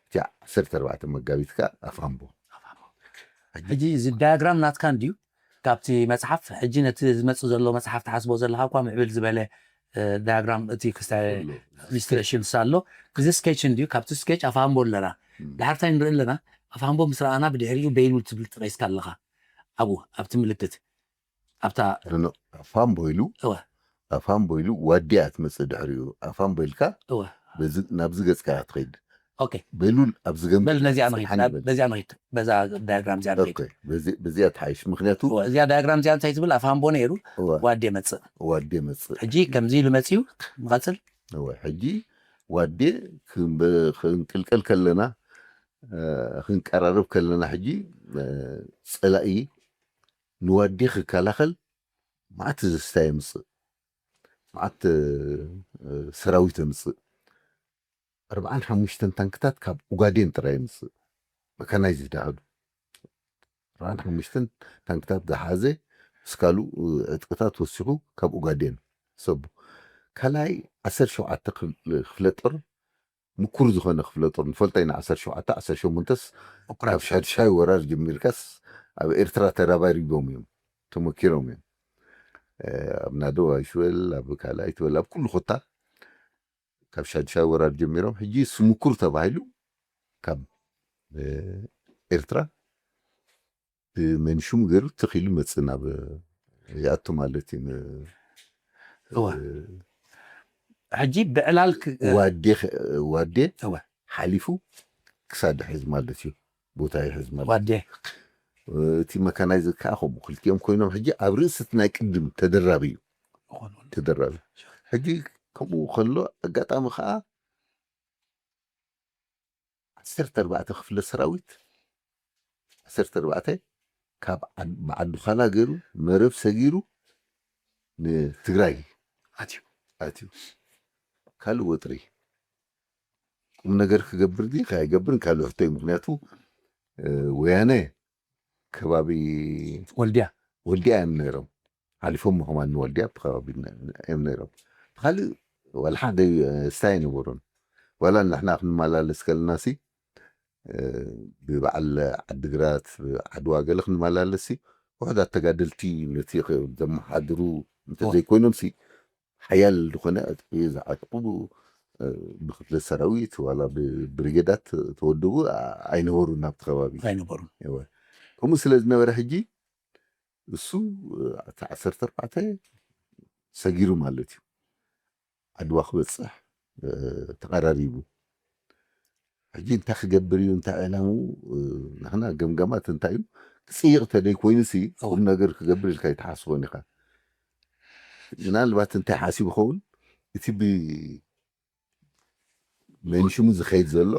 እቲኣ ዓሰርተ ኣርባዕተ መጋቢት ከዓ ኣፋምቦ። ሕጂ እዚ ዳያግራም ናትካ እንድዩ ካብቲ መፅሓፍ ሕጂ ነቲ ዝመፅእ ዘሎ መፅሓፍ ትሓስቦ ዘለካ እኳ ምዕብል ዝበለ ዳያግራም እቲ ክስታይ ኢሉስትሬሽን ኣሎ። እዚ ስኬች እንድዩ ካብቲ ስኬች ኣፋምቦ ኣለና። ድሓርታይ ንርኢ ኣለና። ኣፋምቦ ምስ ረኣና ብድሕሪኡ በይኑ ትብል ጥቂስካ ኣለካ ኣብኡ ኣብቲ ምልክት ኣብታ ፋምቦ ኢሉ ፋምቦ ኢሉ ዋዲያ ትመፅእ ድሕሪኡ ኣፋምቦ ኢልካ ናብዚ ገፅካ ትኸይድ። ቤሉል ኣብዚ ገምበል ነዚኣ ንኺድ ነዚኣ ንኺድ በዛ ዳያግራም እዚኣ ንኺድ። በዚኣ ትሓይሽ ምክንያቱ እዚኣ ዳያግራም እዚኣ እንታይ ትብል ኣፋምቦ ነይሩ። ዋዴ መፅእ ዋዴ መፅእ ሕጂ ከምዚ ኢሉ መፅዩ ንቐፅል። ሕጂ ዋዴ ክንቅልቀል ከለና ክንቀራረብ ከለና ሕጂ ፀላኢ ንዋዴ ክከላኸል መዓት ዘስታ የምፅእ፣ መዓት ሰራዊት የምፅእ። ኣርባዓን ሓሙሽተን ታንክታት ካብ ኡጋዴን ጥራይ የምፅእ። መካናይዝ ዝዳሃዱ ኣርባዓን ሓሙሽተን ታንክታት ዝሓዘ ምስ ካልኡ ዕጥቅታት ወሲኹ ካብ ኡጋዴን ሰቡ ካልኣይ ዓሰርተ ሸውዓተ ክፍለ ጦር ምኩር ዝኾነ ክፍለ ጦር ንፈልጦ ኢና። ዓሰርተ ሸውዓተ ዓሰርተ ሸሞንተስ ካብ ሻድሻይ ወራር ጀሚርካስ ኣብ ኤርትራ ተራባሪቦም እዮም ተመኪሮም እዮም። ኣብ ናደው ኣይትበል ኣብ ካልእ ኣይትበል ኣብ ኩሉ ኮታ ካብ ሻድሻይ ወራር ጀሚሮም ሕጂ ስምኩር ተባሂሉ ካብ ኤርትራ ብመንሹም ገይሩ ተኺሉ መፅእ ናብ ይኣቱ ማለት እዩ። ሕጂ ብዕላል ዋዴ ዋዴ ሓሊፉ ክሳድ ሕዝ ማለት እዩ። ቦታ ይሕዝ ማለት ዋዴ እቲ መካናይዝ ከዓ ከምኡ ክልቲኦም ኮይኖም ሕጂ ኣብ ርእሲ እቲ ናይ ቅድም ተደራቢ እዩ። ተደራቢ ሕጂ ከምኡ ከሎ ኣጋጣሚ ከዓ ዓሰርተ ኣርባዕተ ክፍለ ሰራዊት ዓሰርተ ኣርባዕተ ካብ ብዓዲ ኻላ ገይሩ መረብ ሰጊሩ ንትግራይ ኣትዩ ኣትዩ ካልእ ወጥሪ ቁም ነገር ክገብር ዲ ከይገብርን ካልእ ሕቶ እዩ። ምክንያቱ ወያነ ከባቢ ወልድያ ወልድያ እዮም ነይሮም። ሓሊፎም ከማን ንወልድያ ብከባቢ እዮም ነይሮም። ብካልእ ዋላ ሓደ ስታይ ኣይነበሮን። ዋላ ንሕና ክንመላለስ ከለና ሲ ብበዓል ዓድግራት ዓድዋ ገለ ክንመላለስ ሲ ውሕዳት ተጋደልቲ ነቲ ዘመሓድሩ እንተዘይኮይኖም ሲ ሓያል ዝኾነ ዕጥቂ ዝዓጥቑ ብክፍለ ሰራዊት ዋላ ብብሪጌዳት ተወደቡ ኣይነበሩን ኣብቲ ከባቢ ኣይነበሩን። ከምኡ ስለ ዝነበረ ሕጂ እሱ እቲ ዓሰርተ ኣርባዕተ ሰጊሩ ማለት እዩ ዓድዋ ክበፅሕ ተቐራሪቡ። ሕጂ እንታይ ክገብር እዩ እንታይ ዕላምኡ ንሕና ገምጋማት እንታይ እዩ ክፅይቕ ተደይ ኮይኑ ሲ ቁም ነገር ክገብር ኢልካ ይትሓስቦን ኢኻ። ምናልባት እንታይ ሓሲቡ ኸውን እቲ ብ መንሽሙ ዝኸይድ ዘሎ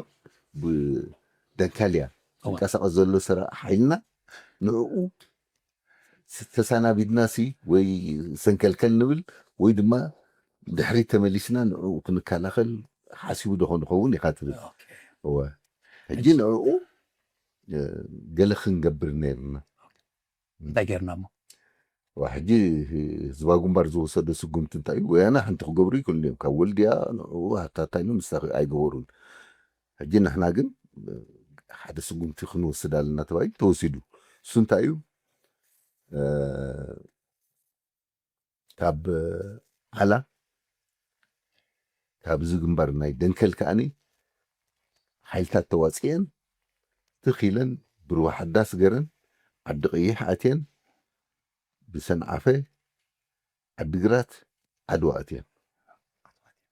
ብደንካልያ ዝንቀሳቐስ ዘሎ ስራ ሓይልና ንዕኡ ተሰናቢድና ሲ ወይ ሰንከልከል ንብል ወይ ድማ ድሕሪት ተመሊስና ንዕኡ ክንከላኸል ሓሲቡ ዶ ክንኸውን ኢኻ ትብል። እወ ሕጂ ንዕኡ ገለ ክንገብር ነይርና። እንታይ ጌርና እሞ ሕጂ ህዝባዊ ግንባር ዝወሰዶ ስጉምቲ እንታይ እዩ? ወያነ ሓንቲ ክገብሩ ይክእሉ እዮም። ካብ ወልድያ ንዕኡ ሃታታይኑ ምስታ ኣይገበሩን። ሕጂ ንሕና ግን ሓደ ስጉምቲ ክንወስድ ኣለና ተባሂሉ ተወሲዱ። እሱ እንታይ እዩ? ካብ ዓላ ካብዚ ግንባር ናይ ደንከል ከዓኒ ሓይልታት ተዋፅኤን ትኽ ኢለን ብሩባ ሓዳስ ገረን ዓዲ ቀይሕ ኣትየን ብሰንዓፈ ዓዲግራት ዓድዋ ኣትየን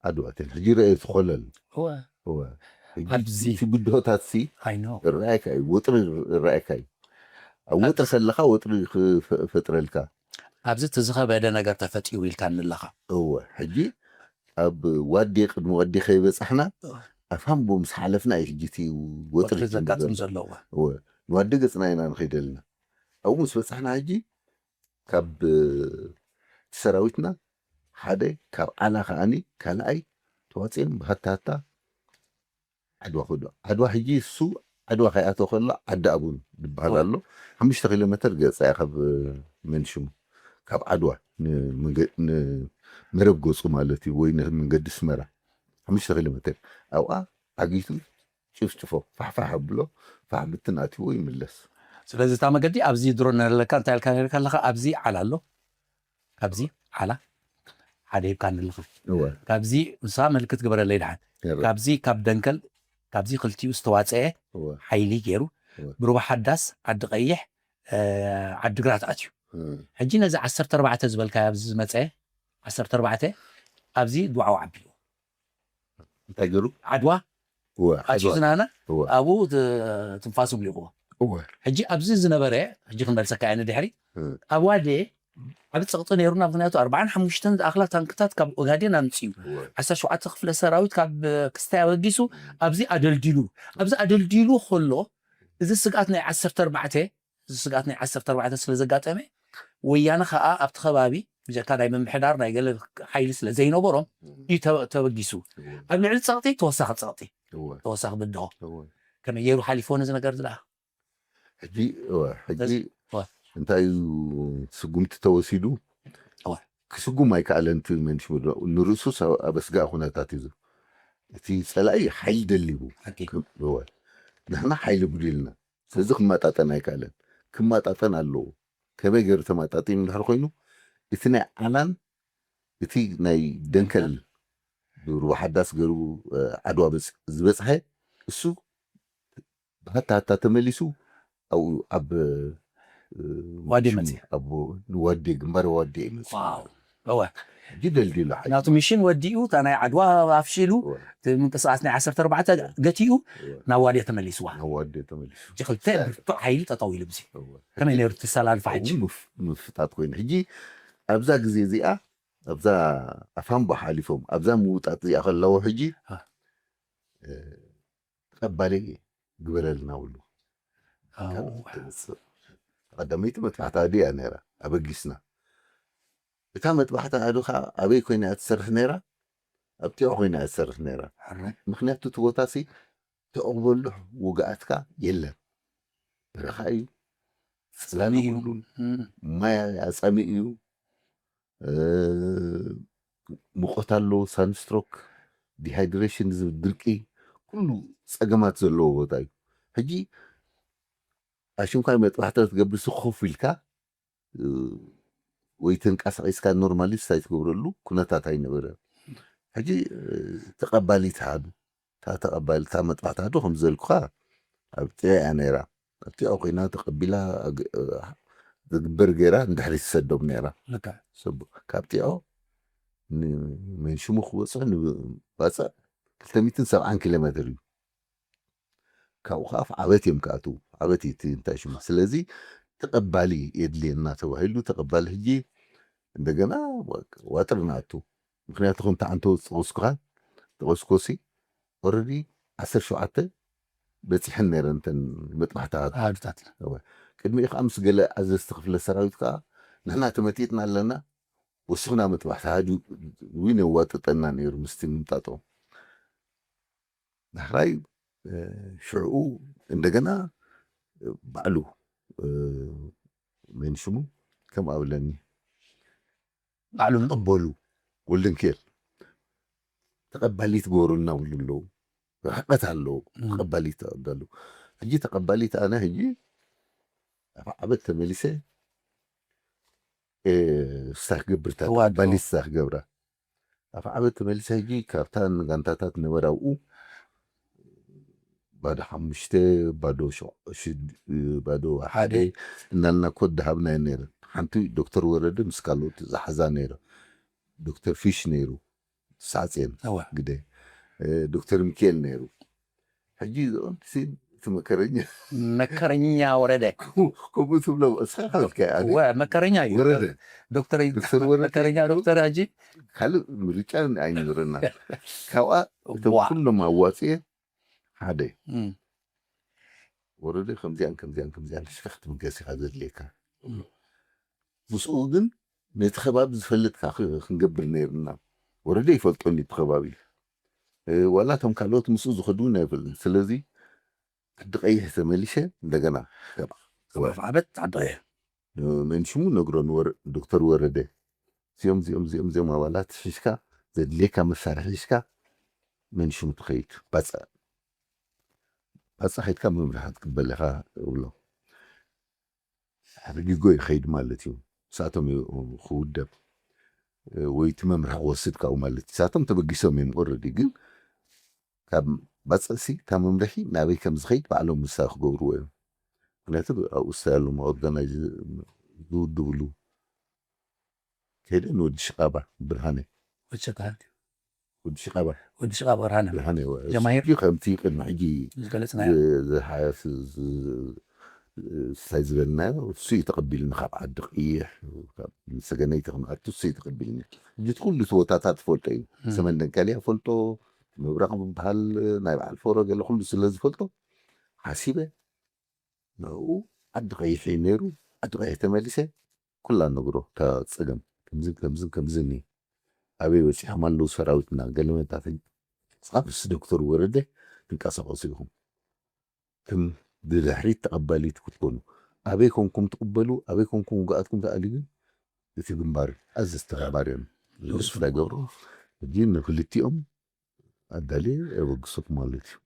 ዓድዋ ኣትየን ሕጂ ረአዮ ትኾለል እወ እወ ኣብዚ እቲ ብድሆታት ሲ ኣይኖ ርኣይካ እዩ፣ ወጥሪ ርኣይካ እዩ። ኣብ ወጥሪ ከለኻ ወጥሪ ክፈጥረልካ። ኣብዚ እቲ ዝኸበደ ነገር ተፈጢሩ ኢልካ ንለኻ። እወ፣ ሕጂ ኣብ ዋዴ፣ ቅድሚ ዋዴ ከይበጻሕና፣ ኣፋምቦ ምስ ሓለፍና እዩ ሕጂ እቲ ወጥሪ ወጥሪ ዘጋጥም ዝጅምር። ዘለዎ። እወ፣ ንዋዴ ገጽና ኢና ንኸይድ ኣለና። ኣብኡ ምስ በጻሕና ሕጂ ካብ ሰራዊትና ሓደ ካብ ዓላ ከኣኒ ካልኣይ ተዋጺኦም ብሃታሃታ ዓድዋ ከዶ። ዓድዋ ሕጂ እሱ ዓድዋ ከይኣተወ ከሎ ዓዲ ኣቡን ዝበሃል ኣሎ። ሓሙሽተ ኪሎ ሜትር ገጻ እያ ካብ መንሽሙ፣ ካብ ዓድዋ ንመንገ-፣ ንመረብ ገጹ ማለት እዩ፣ ወይ ንመንገዲ ኣስመራ ሓሙሽተ ኪሎ ሜትር። ኣብኣ ዓጊቱ ጭፍጭፎ፣ ፋሕፋሕ ኣብሎ፣ ፋሕ ብትን ኣትይዎ ይምለስ። ስለዚ እታ መገዲ ኣብዚ ድሮ ነለካ እንታይ ኢልካ ነርካ ኣለኻ? ኣብዚ ዓላ ኣሎ፣ ካብዚ ዓላ ሓደ ሂብካ ኣለኻ። እወ። ካብዚ ንስኻ ምልክት ግበረለይ ድሓን። የረ። ካብዚ ካብ ደንከል፣ ካብዚ ክልቲኡ ዝተዋፀአ እወ። ሓይሊ ገይሩ፣ እወ። ብሩባ ሓዳስ፣ ዓዲ ቀይሕ፣ እ፣ ዓዲ ግራት ኣትዩ። እም። ሕጂ ነዚ ዓሰርተ ኣርባዕተ ዝበልካዮ ኣብዚ ዝመፀ፣ ዓሰርተ ኣርባዕተ ኣብዚ ድዋዕዋዕ ኣቢሉ። እንታይ ገይሩ? ዓድዋ እወ፣ ኣትዩ ዓድዋ። ዝናና እወ። ኣብኡ ት-፣ ትንፋሱ ብሊቑዎ። እወ። ሕጂ ኣብዚ ዝነበረ፣ ሕጂ ክንመልሰካ እየ ንድሕሪ፣ እም። ኣብ ዋዴ ዓቢ ጸቕጢ ነይሩና፣ ምኽንያቱ ኣርባዓን ሓሙሽተን ዝኣኽላ ታንክታት ካብ ኦጋዴን ኣምጺኡ፣ እወ። ዓሰርተ ሸውዓተ ክፍለ ሰራዊት ካብ ክስታይ ኣበጊሱ ኣብዚ ኣደልዲሉ፣ ኣብዚ ኣደልዲሉ ከሎ፣ እዚ ስግኣት ናይ ዓሰርተ ኣርባዕተ፣ እዚ ስግኣት ናይ ዓሰርተ ኣርባዕተ ስለ ዘጋጠመ፣ ወያነ ከኣ ኣብቲ ከባቢ ብጀካ ናይ ምምሕዳር ናይ ገለ ሓይሊ ስለ ዘይነበሮም እዩ ተ-፣ ተበጊሱ። እወ። ኣብ ልዕሊ ጸቕጢ ተወሳኺ ጸቕጢ፣ እወ። ተወሳኺ ብድሆ። እወ። ከመይ ገይሩ ሓሊፍዎ ነዚ ነገር እዚ ደኣ? ሕጂ፣ እወ፣ ሕጂ ነዚ፣ እወ። እንታይ እዩ ስጉምቲ ተወሲዱ? እወ። ክስጉም ኣይከኣለን እቲ መንሽሙ ዶ፣ ንርእሱስ ኣብ ኣስጋኢ ኩነታት እዩ። እቲ ጸላኢ ሓይሊ ደሊቡ። ሓቂ። ክም-፣ እወ። ንሕና ሓይሊ ጉዲልና። ስለዚ ክመጣጠን ኣይከኣለን። ክመጣጠን ኣለዎ። ከመይ ገይሩ ተመጣጢኑ እንድሕር ኮይኑ፣ እቲ ናይ ዓላን እቲ ናይ ደንከል ብሩባ ሓዳስ ገይሩ፣ እ፣ ዓድዋ በጽ-፣ ዝበጽሐ እሱ ብሃታ ሃታ ተመሊሱ ኣብኡ ኣብ፣ እ፣ ዋዴ ሽሙ መጽእ። ኣብ ንዋዴ፣ ግንባር ዋዴ ይመጽእ። ዋው። እወ። ሕጂ ደልዲሉ ሓይሊ። ናቱ ሚሽን ወዲኡ፣ እታ ናይ ዓድዋ ኣፍሺሉ፣ እወ። እቲ ምንቅስቃስ ናይ ዓሰርተ ኣርባዕተ ገቲኡ፣ እወ። ናብ ዋዴ ተመሊስዋ። ናብ ዋዴ ተመሊሱ። ሕጂ ክልተ ብርቱዕ ሓይሊ ጠጠው ኢሉ ብዚ። እወ። ከመይ ነይሩ እቲ ሰላልፋ ሕጂ? ኣብኡ ምፍ-፣ ምፍጣጥ ኮይኑ። ሕጂ ኣብዛ ግዜ እዚኣ፣ ኣብዛ ኣፋምቦ ሓሊፎም፣ ኣብዛ ምውጣጥ እዚኣ ከለዉ ሕጂ፣ አ። እ፣ ተቐባሊ ግበረልና ውሉ። ኣው። ካብ ትምጽእ ቀዳመይቲ መጥባሕቲ ኣድዋ እያ ነይራ፣ ኣበጊስና። እታ መጥባሕቲ ኣድዋ ኸኣ ኣበይ ኮይና እያ ትሰርሕ ነይራ? ኣብ ጢዖ ኮይና እያ ትሰርሕ ነይራ። ሕራይ። ምኽንያቱ እቲ ቦታሲ ተቕበሉ ውግኣትካ የለን። በረኻ እዩ። ጽላል ጸሚእ እዩ። የብሉን። እም። ማይ ኣጻሚ እዩ። እ፣ ሙቐት ኣለዎ፣ ሳንስትሮክ፣ ዲሃይድሬሽን፣ ዝብል ድርቂ፣ ኩሉ ጸገማት ዘለዎ ቦታ እዩ። ሕጂ ኣሽንኳይ መጥባሕቲ ክትገብር ሲ ኮፍ ኢልካ፣ እ፣ ወይ ተንቀሳቒስካ ኖርማሊ ስታይ ትገብረሉ ኩነታት ኣይነበረን። ሕጂ፣ እ፣ ተቐባሊት ሃዱ። እታ ተቐባል-፣ እታ መጥባሕቲ ሃዱ ከም ዘልኩኻ ኣብ ጢዖ እያ ነይራ። ኣብ ጢዖ ኮይና ተቐቢላ፣ ግ-፣ ዝግበር ገይራ ንድሕሪት ትሰዶም ነይራ። ልክዕ። ጽቡቕ። ካብ ጢዖ ንመንሽሙ ክበጽሑ ንባጽዕ ክልተ ሚእትን ሰብዓን ኪሎ ሜትር እዩ። ካብኡ ኸዓ ኣፍ ዓበት እዮም ክኣትዉ። ዓበት እዩ እቲ እንታይ ሽሙ። ስለዚ ተቐባሊ የድልየና ተባሂሉ፣ ተቐባሊ ሕጂ እንደገና ዋጥር ንኣቱ። ምኽንያቱ ከምቲ ዓንቶ ዝጠቐስኩኻ፣ ዝጠቐስኩሲ ኦረዲ ዓሰርተ ሸውዓተ በጺሐን ነይረን እተን መጥባሕቲ ሃዱ። ኣሃዱታት። እወ። ቅድሚኡ ከዓ ምስ ገለ ኣዘዝቲ ክፍለ ሰራዊት ከዓ ንሕና ተመጢጥና ኣለና፣ ወሲኽና መጥባሕቲ ሃዱ እውን የዋጥጠና ነይሩ ምስቲ ምምጣጦም። ዳሕራይ፣ እ፣ ሽዕኡ እንደገና ባዕሉ፣ እ፣ መን ሽሙ ከም ኣብለኒ ባዕሉ ተቐበሉ። ወልደንኪኤል ተቐባሊት ግበሩልና ብሉ ኣለዉ። ርሕቀት ኣለዎ። እም። ተቐባሊት ኣለዉ። ሕጂ ተቐባሊት ኣነ ሕጂ ኣብ ዓበት ተመሊሰ፣ እ፣ ስታ ክገብር እታ ተዋድኦ። ተቐባሊት ስታ ክገብራ። ኣብ ዓበት ተመሊሰ ሕጂ ካብታ ንጋንታታት ነበራ ኣብኡ ባዶ ሓሙሽተ፣ ባዶ ሸ-፣ ሽድ-፣ ባዶ ሓደ ሓደ። እናልና ኮድ ደሃብናዮ ነይረ። ሓንቲ ዶክተር ወረደ ምስ ካልኦት ዝሓዛ ነይረ። ዶክተር ፊሽ ነይሩ፣ ሳጼን እወ። ግደ፣ እ፣ ዶክተር ሚካኤል ነይሩ። ሕጂ ዝቕንሲ እቲ መከረኛ መከረኛ ወረደ ከምኡ ትብሎ እስኻ ካልካ ወ መከረኛ እዩ ወረደ ዶክተር ዶክተር ወረደ መከረኛ ዶክተር ሕጂ ካልእ ምርጫ ኣይነበረና። ካብኣ እቶም ዋ ኩሎም ኣዋፅኤ ሓደ እም፣ ወረደ ከምዚኣን ከምዚኣን ከምዚኣን ሽፈኽ ትብገስ ኢኻ ዘድልየካ። ምስኡ ግን ነቲ ከባቢ ዝፈልጥካ ክ- ክንገብር ነይርና። ወረደ ይፈልጦኒ እቲ ከባቢ እ፣ ዋላ እቶም ካልኦት ምስኡ ዝኸዱ እውን ኣይፈልጥን። ስለዚ ዓዲ ቀይሕ ተመሊሰ እንደገና ገባ ገባ ዓበት ዓዲ ቀይሕ መንሽሙ ነግሮ ንወረ- ዶክተር ወረደ እዚኦም እዚኦም እዚኦም እዚኦም ኣባላት ሒዝካ ዘድልየካ መሳርሒ ሒዝካ መንሽሙ ትኸይድ ባፃ ባፃ ከይድካ መምርሒ ክትቅበል ኢኻ እብሎ። ሕርጊጎ ይኸይድ ማለት እዩ። ንሳቶም እዩ ክውደብ ወይ እቲ መምርሒ ክወስድ ካብኡ ማለት እዩ። ንሳቶም ተበጊሶም እዮም ኦረዲ ግን ካብ ባፅእሲ ካብ መምርሒ ናበይ ከም ዝኸይድ ባዕሎም ምሳ ክገብርዎ እዮም። ምክንያቱ ኣብኡ ስታይ ኣለዉ ኦርጋናይዝ ዝውድብሉ ከይደ ንወዲ ሽቃባ ብርሃነ ወቸካል ወዲ ሽቃባ ወዲ ሽቃ ብርሃነ ብርሃነ ጀማሂር ከምቲ ቅድሚ ሕጂ ዝገለጽና ዝ- ዝሓ- ዝ- ዝ- ስታይ ዝበልናዮ እሱ እዩ ተቐቢልኒ ካብ ዓዲ ቀይሕ ካብ ሰገነይቲ ክንኣቱ እሱ እዩ ተቐቢልኒ። ሕጂ እቲ ኩሉ እቲ ቦታታት ትፈልጦ እዩ። ሰመን ደንቀልያ ፈልጦ ምብራቕ ዝበሃል ናይ በዓል ፎሮ ገለ ኩሉ ስለ ዝፈልጦ ሓሲበ ንኡ ዓዲ ቀይሕ እዩ ነይሩ። ዓዲ ቀይሕ ተመሊሰ ኩላ ነግሮ እታ ፀገም ከምዝን ከምዝን ከምዝን እዩ። ኣበይ በፂሖም ኣለዉ ሰራዊትና ገለመታተኝ ስኻብ ምስ ዶክተር ወረደ ትንቀሳቀሱ ኢኹም። ክም ብድሕሪት ተቐባሊት ክትኮኑ ኣበይ ኮንኩም ትቕበሉ ኣበይ ኮንኩም ውግኣትኩም ተኣልዩ ግን እቲ ግንባር ኣዘዝቲ ግንባር እዮም ዝስፍራ ገብሩ። ሕጂ ንክልቲኦም ኣዳልየ የበግሶት ማለት እዩ።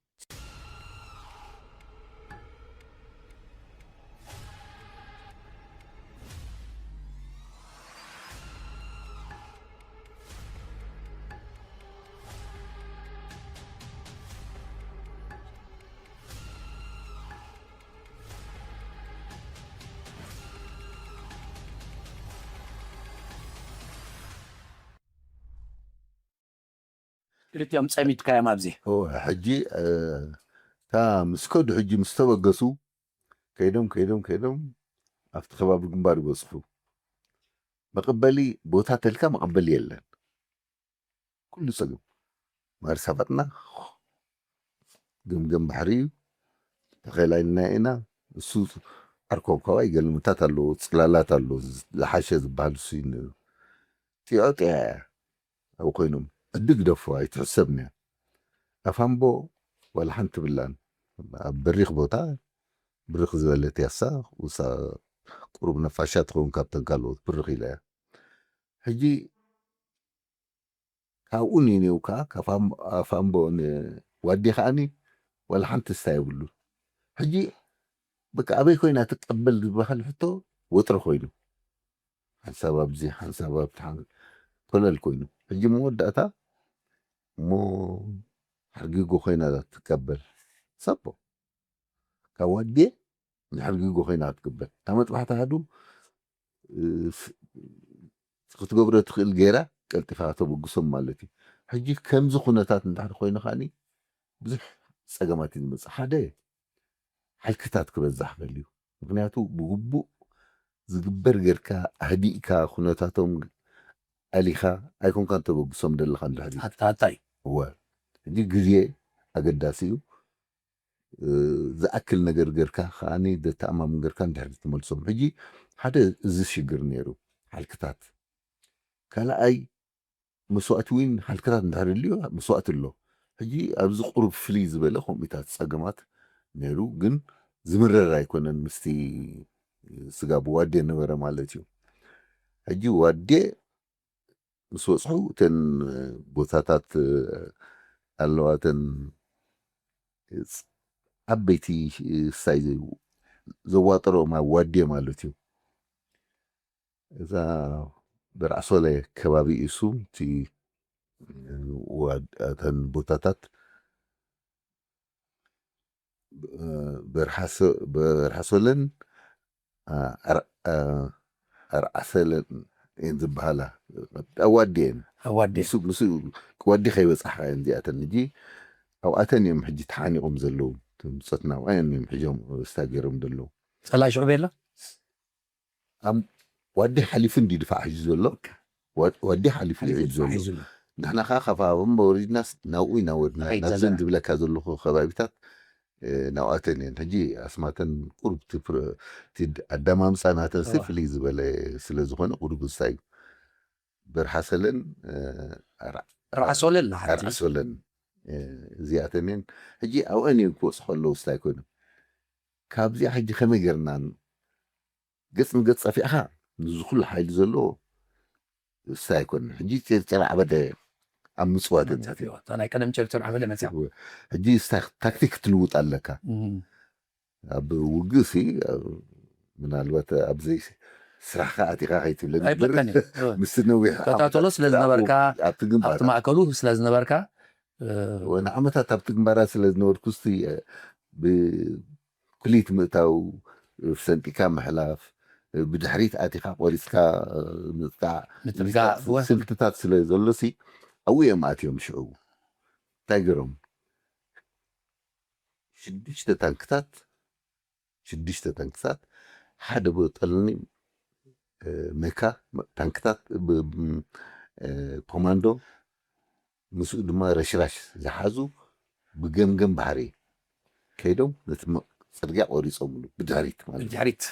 ክልቲኦም ፀሚድካዮም ኣብዚ ሕጂ እታ ምስ ከዱ ሕጂ ምስ ተበገሱ ከይዶም ከይዶም ከይዶም ኣብቲ ከባቢ ግንባር ይበፅሑ። መቐበሊ ቦታ ተልካ መቐበሊ የለን። ኩሉ ፀገም ማርሳባጥና ገምገም ባሕሪ እዩ። ተኸላይልና ኢና እሱ ዓርኮም ካባይ ገልምታት ኣለዎ ፅላላት ኣለዎ ዝሓሸ ዝበሃል እሱ እዩ ነይሩ። ጢዖ ጢያ እያ ኣብ ኮይኖም ዕዲ ግደፎ ኣይትሕሰብን እያ። ኣፋምቦ ዋላ ሓንቲ ብላን ኣብ በሪኽ ቦታ ብርኽ ዝበለት ያሳ ውሳ ቁሩብ ነፋሻ ትኸውን ካብተን ካልኦት ብርኽ ኢላ እያ። ሕጂ ካብኡ ኔኔው ከዓ ካብ ኣፋምቦ ዋዴ ከዓኒ ዋላ ሓንቲ ስታ የብሉ። ሕጂ በቃ ኣበይ ኮይና ትቀበል ዝበሃል ሕቶ ወጥሪ ኮይኑ ሓንሳብ ኣብዚ ሓንሳብ ኣብቲ ሓን- ኮለል ኮይኑ ሕጂ መወዳእታ እሞ ሕርጊጎ ኮይና ትቀበል ሰቦ ካብ ዋዴ ንሕርጊጎ ኮይና ክትቅበል እታ መጥባሕቲ ሃዱ ክትገብሮ ትኽእል ገይራ ቀልጢፋ ተበግሶም ማለት እዩ። ሕጂ ከምዚ ኩነታት እንድሕር ኮይኑ ከዓኒ ብዙሕ ፀገማት እዩ ዝመፅእ። ሓደ ሓልክታት ክበዛሕ ከልዩ ምክንያቱ ብግቡእ ዝግበር ጌርካ ኣህዲእካ ኩነታቶም ኣሊኻ ኣይኮንካን ተበግሶም ደለኻ እንድሕር እዩ። ኣታታይ እወ ሕጂ ግዜ ኣገዳሲ እዩ። ዝኣክል ነገር ገርካ ከዓኒ ዘተኣማምን ገርካ እንድሕር ትመልሶም። ሕጂ ሓደ እዚ ሽግር ነይሩ ሓልክታት። ካልኣይ መስዋእቲ እውን ሓልክታት እንድሕር ልዮ መስዋእቲ ኣሎ። ሕጂ ኣብዚ ቁሩብ ፍልይ ዝበለ ከምኡታት ፀገማት ነይሩ፣ ግን ዝምረር ኣይኮነን ምስቲ ስጋ ብዋዴ ነበረ ማለት እዩ። ሕጂ ዋዴ ምስ በፅሑ እተን ቦታታት ኣለዋ እተን ዓበይቲ ስታይ ዘዋጠሮኦም ኣብ ዋዴ ማለት እዩ። እዛ በርዓሶለ ከባቢ እሱ እቲ እተን ቦታታት በርሓሶለን ኣርዓሰለን እየን ዝበሃላ ኣዋዲ እየን ኣዋዲ ምስ ዋዲ ከይበፃሕካ እየን እዚኣተን ሕጂ ኣብኣተን እዮም ሕጂ ተሓኒቖም ዘለዉ። እቶም ብጾትና ኣብኣን እዮም ሕጆም ስታ ገይሮም ዘለዉ። ጸላኢ ሽዑ ቤላ ኣም ዋዲ ሓሊፉ እንዲ ድፋዕ ሒዙ ዘሎ። ዋ- ዋዲ ሓሊፉ እዩ ሒዙ ዘሎ። ንሕና ከዓ ካብ ኣብኦም ወሪድናስ ናብኡ ኢና ወድና። ናብዘን ዝብለካ ዘለኹ ከባቢታት ናብኣተን እየን። ሕጂ ኣስማተን ቁርብ እቲ ኣዳማምፃ ናተን ፍልይ ዝበለ ስለዝኾነ ቁርብ ዝታይ በርሓ ሰለን ርዓሶለን ሓንቲ ኣርዓሶለን እዚኣተን እየን። ሕጂ ኣብአን እየን ክወፁ ከለዉ ስታይ ኮይኖም ካብዚኣ ሕጂ ከመይ ገርና ገፅ ንገፅ ፀፊዕካ ንዚ ኩሉ ሓይሊ ዘለዎ ስታይ ኣይኮነን። ሕጂ ጭርጭር ዓበደ ኣብ ምፅዋት እታ ናይ ቀደም ጭርጭር ዓበደ መፅያ ሕጂ ታክቲክ ክትልውጥ ኣለካ። ኣብ ውግእ ሲ ምናልባት ኣብዘይ ስራሕካ ኣቲካ ከይትብለኒ ኣይብለካን እዩ። ምስቲ ነዊሕ ተታተሎ ስለ ዝነበርካ ኣብቲ ግንባር ኣብቲ ማእከሉ ስለ ዝነበርካ ንዓመታት ኣብቲ ግንባራት ስለ ዝነበርኩ ስቲ ብኩሊት ምእታው ሰንጢካ ምሕላፍ ብድሕሪት ኣቲካ ቆሪፅካ ምጥቃዕ ምጥቃዕ ስልትታት ስለ ዘሎ ሲ ኣብኡ እዮም ኣትዮም ሽዑ እንታይ ገይሮም ሽዱሽተ ታንክታት ሽዱሽተ ታንክታት ሓደ ብጠለኒ መካ ታንክታት ኮማንዶ ምስኡ ድማ ረሽራሽ ዝሓዙ ብገምገም ባሕሪ ከይዶም ነቲ ጽርግያ ቆሪፆምሉ ብድሕሪት ማለት ብድሕሪት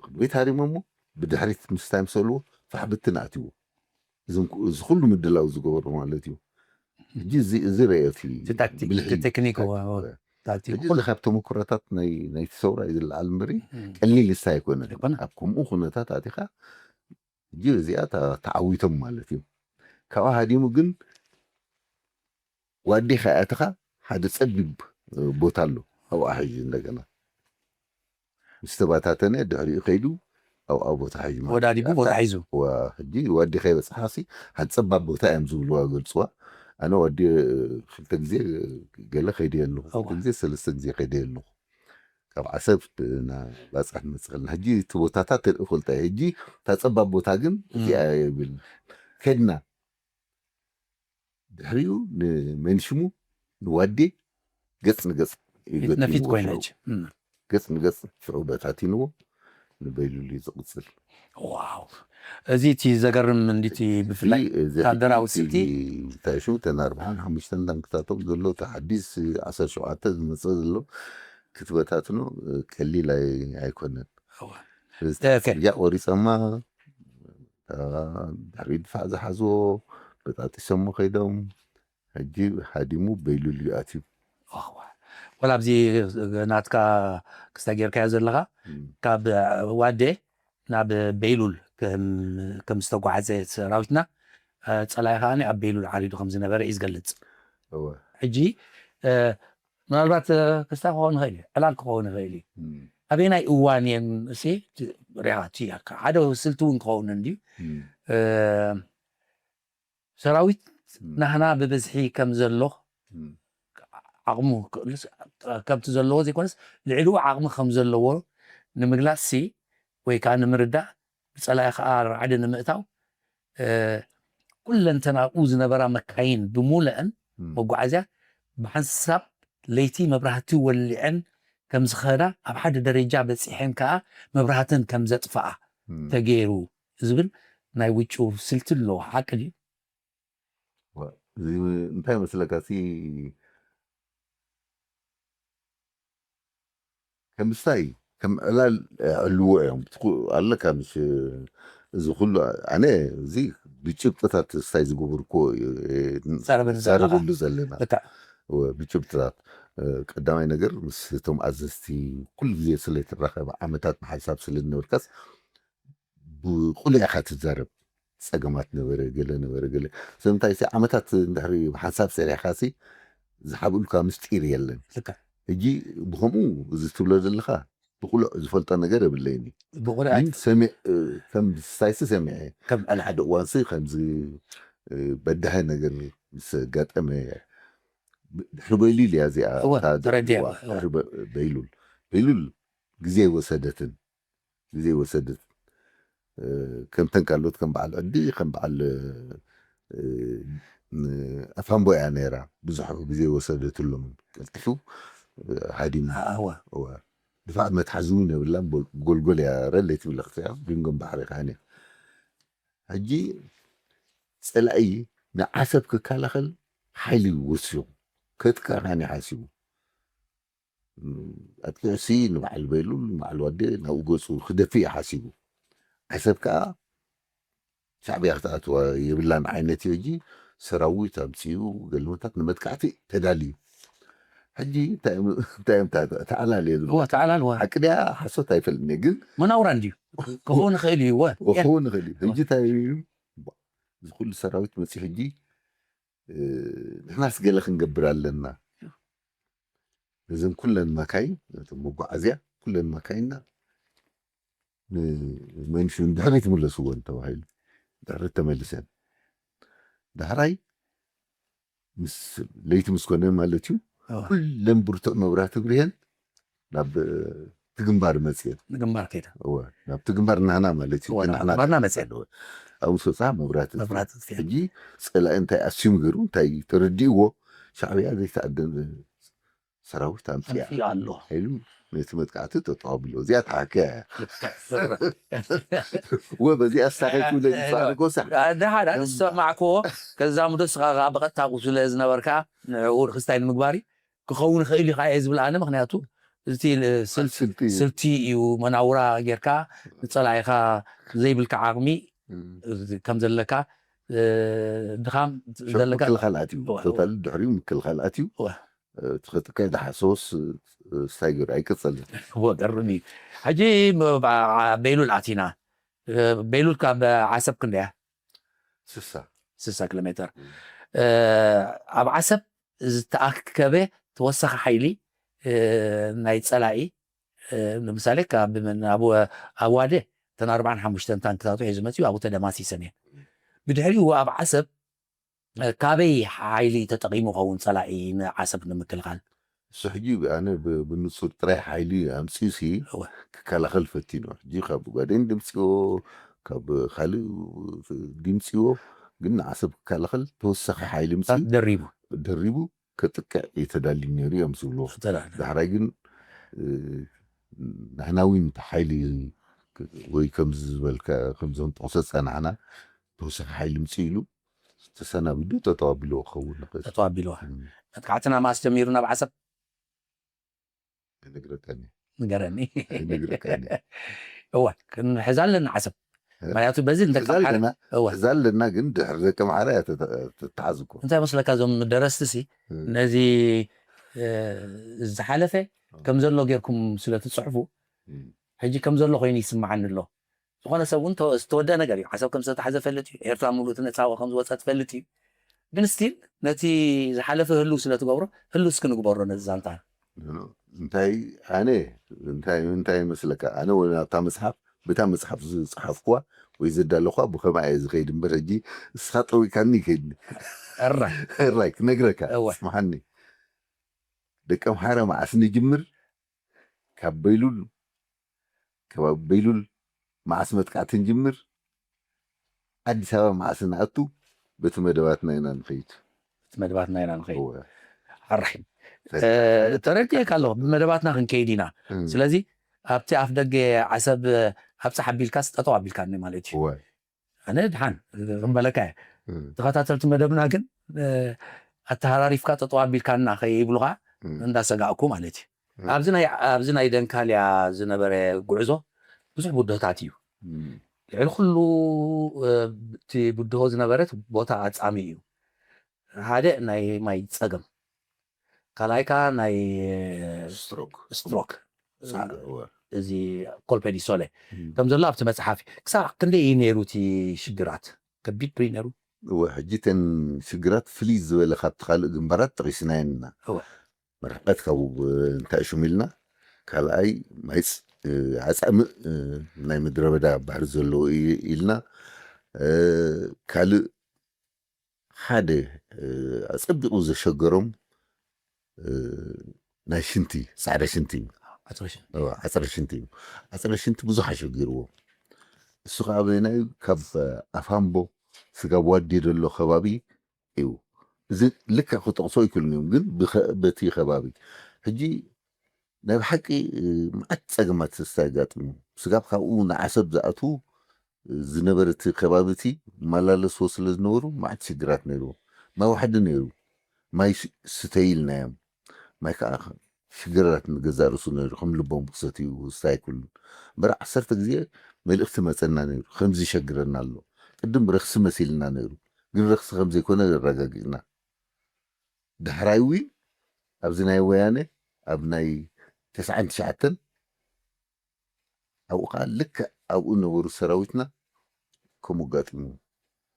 ብቅድሚት ሃሪሞሞ ብድሕሪት ምስታይ ምሰልዎ ፋሕብትን ኣትዎ እዚ ኩሉ ምድላው ዝገበሩ ማለት እዩ። ሕጂ እዚ ረእዮት ቴክኒክ ካብ ተመኩረታት ናይቲ ሰውራ እዩ ዝለዓል ምሪ ቀሊል እሳ ኣይኮነ ኣብ ከምኡ ኩነታት ኣቲካ ሕጂ እዚኣ ተዓዊቶም ማለት እዩ። ካብኣ ሃዲሙ ግን ዋዴ ከኣትኻ ሓደ ጸቢብ ቦታ ኣሎ ኣብኣ ሕጂ እንደገና ምስ ተባታተነ ድሕሪኡ ከይዱ ኣብኣ ቦታ ሒዙ ማለት እዩ። ወዳዲቡ ቦታ ሒዙ ሕጂ ዋዴ ከይበፅሓሲ ሓደ ጸባብ ቦታ እዮም ዝብልዋ ገልፅዋ ኣነ ዋዴ ክልተ ግዜ ገለ ከይደ ኣለኹ ክልተ ግዜ ሰለስተ ግዜ ከይደ ኣለኹ ካብ ዓሰብ ባፅሕ ንመፅእ ከለና ሕጂ እቲ ቦታታት ተርኢ ፈልጠ ሕጂ እታ ፀባብ ቦታ ግን እዚኣ የብል ከድና ድሕሪኡ ንመንሽሙ ንዋዴ ገፅ ንገፅ ነፊት ኮይነች ገፅ ንገፅ ሽዑ በታቲንዎ ንበይሉሉ ዝቕፅል ዋው እዚ እቲ ዘገርም እንዲቲ ብፍላይ ወታደራዊ ስልቲ እንታይ ሽው ተን ኣርባዓን ሓሙሽተን ታንክታቶም ዘሎ እቲ ሓዲስ ዓሰርተ ሸውዓተ ዝመፀ ዘሎ ክትበታትኖ ቀሊል ኣይኮነን። እያ ቆሪፀማ ድሕሪ ድፋዕ ዝሓዝዎ በጣጢሶሞ ከይዶም ሕጂ ሃዲሙ በይሉል እዩ ኣትዩ። ወላ ኣብዚ ናትካ ክስታ ጌርካዮ ዘለኻ ካብ ዋዴ ናብ በይሉል ከም ዝተጓዓዘ ሰራዊትና ፀላኢ ከዓ ኣብ በይሉል ዓሪዱ ከም ዝነበረ እዩ ዝገልፅ። ሕጂ ምናልባት ክስታ ክኸውን ይኽእል እዩ፣ ዕላል ክኸውን ይኽእል እዩ። ኣበየናይ እዋን እዮም ሪኻ ሓደ ስልቲ እውን ክኸውን እንድዩ ሰራዊት ናህና ብብዝሒ ከም ዘሎ ዓቕሙ ከምቲ ዘለዎ ዘይኮነስ ልዕሊኡ ዓቕሚ ከም ዘለዎ ንምግላጽ ሲ ወይ ከዓ ንምርዳእ ብፀላኢ ከዓ ራዕዲ ንምእታው ኩለንተናኡ ዝነበራ መካይን ብሙለአን መጓዓዝያ ብሓንሳብ ለይቲ መብራህቲ ወሊዐን ከም ዝኸዳ ኣብ ሓደ ደረጃ በፂሐን ከዓ መብራህተን ከም ዘጥፍኣ ተገይሩ ዝብል ናይ ውጭ ስልቲ ኣለዎ። ሓቂ ድዩ? እንታይ መስለካ ሲ ከምስታይ ከም ዕላል ዕልዎ እዮም ኣለካ ምስ እዚ ኩሉ ኣነ እዚ ብጭብጥታት ስታይ ዝገበርኩዎ ዛረበሉ ዘለና ብጭብጥታት ቀዳማይ ነገር ምስ እቶም ኣዘዝቲ ኩሉ ግዜ ስለ ትራኸብ ዓመታት ብሓንሳብ ስለ ዝነበርካስ ብቁሉዕ ኢኻ ትዛረብ። ጸገማት ነበረ፣ ገለ ነበረ፣ ገለ ስለምንታይ ሲ ዓመታት እንድሕሪ ብሓንሳብ ሰሪሕካ ሲ ዝሓብኡልካ ምስጢር የለን። ሕጂ ብኸምኡ እዚ ትብሎ ዘለኻ ብቁሉዕ ዝፈልጦ ነገር የብለይን። ግን ሰሚዕ ከም ሳይሲ ሰሚዐ ከም ዕላሓደ እዋንሲ ከምዚ በዳሀ ነገር ምስ ኣጋጠመ ድሕሪ በይሉል እያ እዚኣ ተረዲያ በይሉል በይሉል ግዜ ወሰደትን ግዜ ወሰደት ከምተን ካልኦት ከም በዓል ዕዲ ከም በዓል ኣፋምቦ እያ ነይራ። ብዙሕ ግዜ ወሰደትሎም፣ ቀልጢፉ ሃዲሙ። ድፋዕ መትሓዚ እውን የብላን። ጎልጎል እያ ረለይ ትብል ክትያ ቢንጎን ባሕሪ ካህን እያ። ሕጂ ፀላኢ ንዓሰብ ክከላኸል ሓይሊ ወሲኹ ከጥቃ ካኒ ሓሲቡ ኣጥቂዕሲ ንበዓል በይሉል ንበዓል ዋዴ ናብኡ ገፁ ክደፊ እዩ ሓሲቡ። ዓሰብ ከዓ ሻዕብያ ክትኣትዋ የብላን ዓይነት እዩ። ሕጂ ሰራዊት ኣምፅኡ ገልመታት ንመጥቃዕቲ ተዳልዩ። ሕጂ እንታይ እዮም ተዓላልየ ዝብሉ? ተዓላልዋ ሓቂ ድያ ሓሶት ኣይፈልጥን እየ፣ ግን መናውራ እንድዩ ክኸውን ይኽእል እዩ። ክኸውን ይኽእል እዩ። ሕጂ እንታይ እዩ እዚ ኩሉ ሰራዊት መፅኡ? ሕጂ ንሕናስ ገለ ክንገብር ኣለና። ነዘን ኩለን መካይን፣ ነቶም መጓዓዝያ ኩለን መካይንና ንመንሽን ድሕሪት ምለስወን ተባሂሉ። ድሕሪት ተመልሰን። ዳሕራይ ምስ ለይቲ ምስ ኮነ ማለት እዩ፣ ኩለን ብርቱዕ መብራህቲ ብርሄን ናብ ትግንባር መፅየን። ንግንባር ከይዳ። ናብ ትግንባር ናህና ማለት እዩ። ናህና መፅየን። ኣብኡ ሰብፃ መብራህቲ ሕጂ ፀላኢ እንታይ ኣስዩም ገይሩ እንታይ ተረዲእዎ ሻዕብያ ዘይተኣደን ሰራዊት ኣምፅያ ኣሎ ኢሉ ነቲ መጥቃዕቲ ጠጠው ኣቢሎ። እዚኣ ተሓክያ እያ። ወ በዚኣ ስታኸይቱ ለይፃዕርጎሳ ደሓን ዝሰማዕክዎ ከዛምዶ ስኻ ብቐጥታ ስለ ዝነበርካ ንዕኡ ርክስታይ ንምግባር ክኸውን ይኽእል እዩ እየ ዝብል ኣነ። ምክንያቱ እቲ ስልቲ እዩ መናውራ ጌርካ ንፀላኢኻ ዘይብልካ ዓቕሚ ከም ዘለካ ድኻም ዘለካ ምክልኻል ኣትዩ። ቶታሊ ድሕሪኡ ምክልኻል ኣትዩ። እቲ ከጥቅዕ ዝሓሰቦስ ስታይ ገይሩ ኣይቅፀልን። እዎ ገርም እዩ። ሕጂ ቤይሉል ኣቲና። ቤይሉል ካብ ዓሰብ ክንደያ? ስሳ ስሳ ኪሎ ሜትር። ኣብ ዓሰብ ዝተኣከበ ተወሳኺ ሓይሊ ናይ ፀላኢ ንምሳሌ ካብ ኣዋደ እተን ኣርባዓን ሓሙሽተን ታንክታቱ ሒዙ መፅኡ ኣብኡ ተደማሲሰን እየን። ብድሕሪኡ ኣብ ዓሰብ ካበይ ሓይሊ ተጠቒሙ ኸውን ፀላኢ ንዓሰብ ንምክልኻል? እሱ ሕጂ ኣነ ብንጹር ጥራይ ሓይሊ ኣምጺኡሲ ክከላኸል ፈቲኑ። ሕጂ ካብ ብጋዴን ድምጽዎ ካብ ካልእ ድምጽዎ ግን ንዓሰብ ክከላኸል ተወሳኺ ሓይሊ ምጽ ደሪቡ ደሪቡ ከጥቅዕ የተዳሊ ነይሩ እዮም ዝብልዎ። ዳሕራይ ግን ናህናዊን ሓይሊ ወይ ከምዚ ዝበልካ ከምዞም ጥቕሶ ጸናሕና ተወሳኺ ሓይሊ ምጽእ ኢሉ ተሰናቢዱ ጠጠው ኣቢልዎ ክኸውን ንኽእል። ጠጠው ኣቢልዋ። መጥቃዕትና መዓስ ጀሚሩ ናብ ዓሰብ? ኣይነግረካን እየ። ንገረኒ። ኣይነግረካን እየ። እዋ ክንሕዛ ኣለና ዓሰብ። ምክንያቱ በዚ ንደቂ ሕዛ ኣምሓራ ኣለና እዋ ሕዛ ኣለና ግን ድሕሪ ደቂ ኣምሓራ እያ ተተ- ተተሓዝ እኮ። እንታይ መስለካ እዞም ደረስቲ ሲ ነዚ እ፣ ዝሓለፈ ከም ዘሎ ጌርኩም ስለ ትፅሕፉ ሕጂ ከም ዘሎ ኮይኑ ይስምዓኒ ኣሎ። ዝኾነ ሰብ እውን ተወ- ዝተወደአ ነገር እዩ። ዓሰብ ከም ዝተታሕዘ ፈልጥ እዩ። ኤርትራ ሙሉእ እቲ ነፃ ከም ዝወፀ ትፈልጥ እዩ። ግን ስቲል ነቲ ዝሓለፈ ህልው ስለ ትገብሮ ህልው እስኪ ንግበሮ ነዚ ዛንታ። እንታይ ኣነ እንታይ እንታይ ይመስለካ ኣነ ወይ ኣብታ መፅሓፍ ብታ መፅሓፍ ዝፅሓፍኩዋ ወይ ዘዳለኳ ብኸምኣ እየ ዝኸይድ እምበር ሕጂ እስኻ ጠዊካኒ ይከይድኒ እራይ ራይ ክነግረካ እወ። ስምሓኒ ደቂ ኣምሓራ መዓስ ንጅምር ካብ በይሉል ከባቢ በይሉል መዓስ መጥቃዕቲ ንጅምር ኣዲስ ኣበባ መዓስ ንኣቱ በቲ መደባትና ኢና ንኸይድ እቲ መደባትና ኢና ንኸይድ እወ። ኣራይ ተረዲኤካ ኣለኹ ብመደባትና ክንከይድ ኢና እም፣ ስለዚ ኣብቲ ኣፍ ደገ ዓሰብ ኣብፅሕ ኣቢልካስ ጠጠው ኣቢልካኒ ማለት እዩ እወ፣ ኣነ ድሓን ክበለካ እየ እም፣ ተኸታተልቲ መደብና ግን ኣተሃራሪፍካ ጠጠው ኣቢልካና ከይብሉኻ እም፣ እንዳሰጋእኩ ማለት እዩ እም፣ ኣብዚ ናይ ኣብዚ ናይ ደንካልያ ዝነበረ ጉዕዞ ብዙሕ ብድሆታት እዩ እም፣ ልዕሊ ኩሉ እቲ ብድሆ ዝነበረት ቦታ ኣጻሚ እዩ ሓደ ናይ ማይ ጸገም ካልኣይ ከዓ ናይ ስትሮክ ስትሮክ ሳዕ እወ፣ እዚ ኮልፔዲሶለ እም። ከም ዘሎ ኣብቲ መፅሓፍ ክሳዕ ክንደይ እዩ ነይሩ እቲ ሽግራት ከቢድ ዶ እዩ ነይሩ እወ ሕጂ ተን ሽግራት ፍልይ ዝበለ ካብቲ ካልእ ግንባራት ጠቂስናየን ኢና እወ። መርሕቀት ካብኡ እንታይ ሽሙ ኢልና ካልኣይ ማይፅ ዓፃምእ ናይ ምድረ በዳ ባህሪ ዘለዎ ኢልና ካልእ ሓደ ኣፀቢቑ ዘሸገሮም ናይ ሽንቲ ፃዕዳ ሽንቲ እዩ ዓፅረ ሽንቲ እዩ ዓፅረ ሽንቲ ብዙሕ ኣሸጊርዎ እሱ ከዓ በናይ ካብ ኣፋምቦ ስጋብ ዋዲ ዘሎ ከባቢ እዩ። እዚ ልክዕ ክጠቕሶ ኣይክእሉን እዮም፣ ግን ብኸ- በቲ ከባቢ ሕጂ ናይ ብሓቂ፣ እ፣ መዓት ጸገማት ተስታ የጋጥሙ። ስጋብ ካብኡ ንዓሰብ ዝኣትዉ ዝነበረ እቲ ከባቢ እቲ መላለስዎ ስለ ዝነበሩ መዓት ሽግራት ነይርዎ። ማይ ዋሕዲ ነይሩ። ማይ ስ- ስተይ ኢልናዮም። ማይ ከዓ ሽግራት ንገዛ ርእሱ ነይሩ። ከም ልቦም ክሰትዩ ስታይ ኩሉ። እምበር ዓሰርተ ግዜ መልእኽቲ መጸና ነይሩ። ከምዚ ይሸግረና ኣሎ። ቅድም ረኽሲ መሲልና ነይሩ። ግን ረኽሲ ከም ዘይኮነ ኣረጋጊጽና። ዳሕራይ እውን ኣብዚ ናይ ወያነ ኣብ ናይ ተስዓን ትሽዓተን ኣብኡ ከዓ ልክዕ ኣብኡ ነበሩ ሰራዊትና ከምኡ ኣጋጢሙ።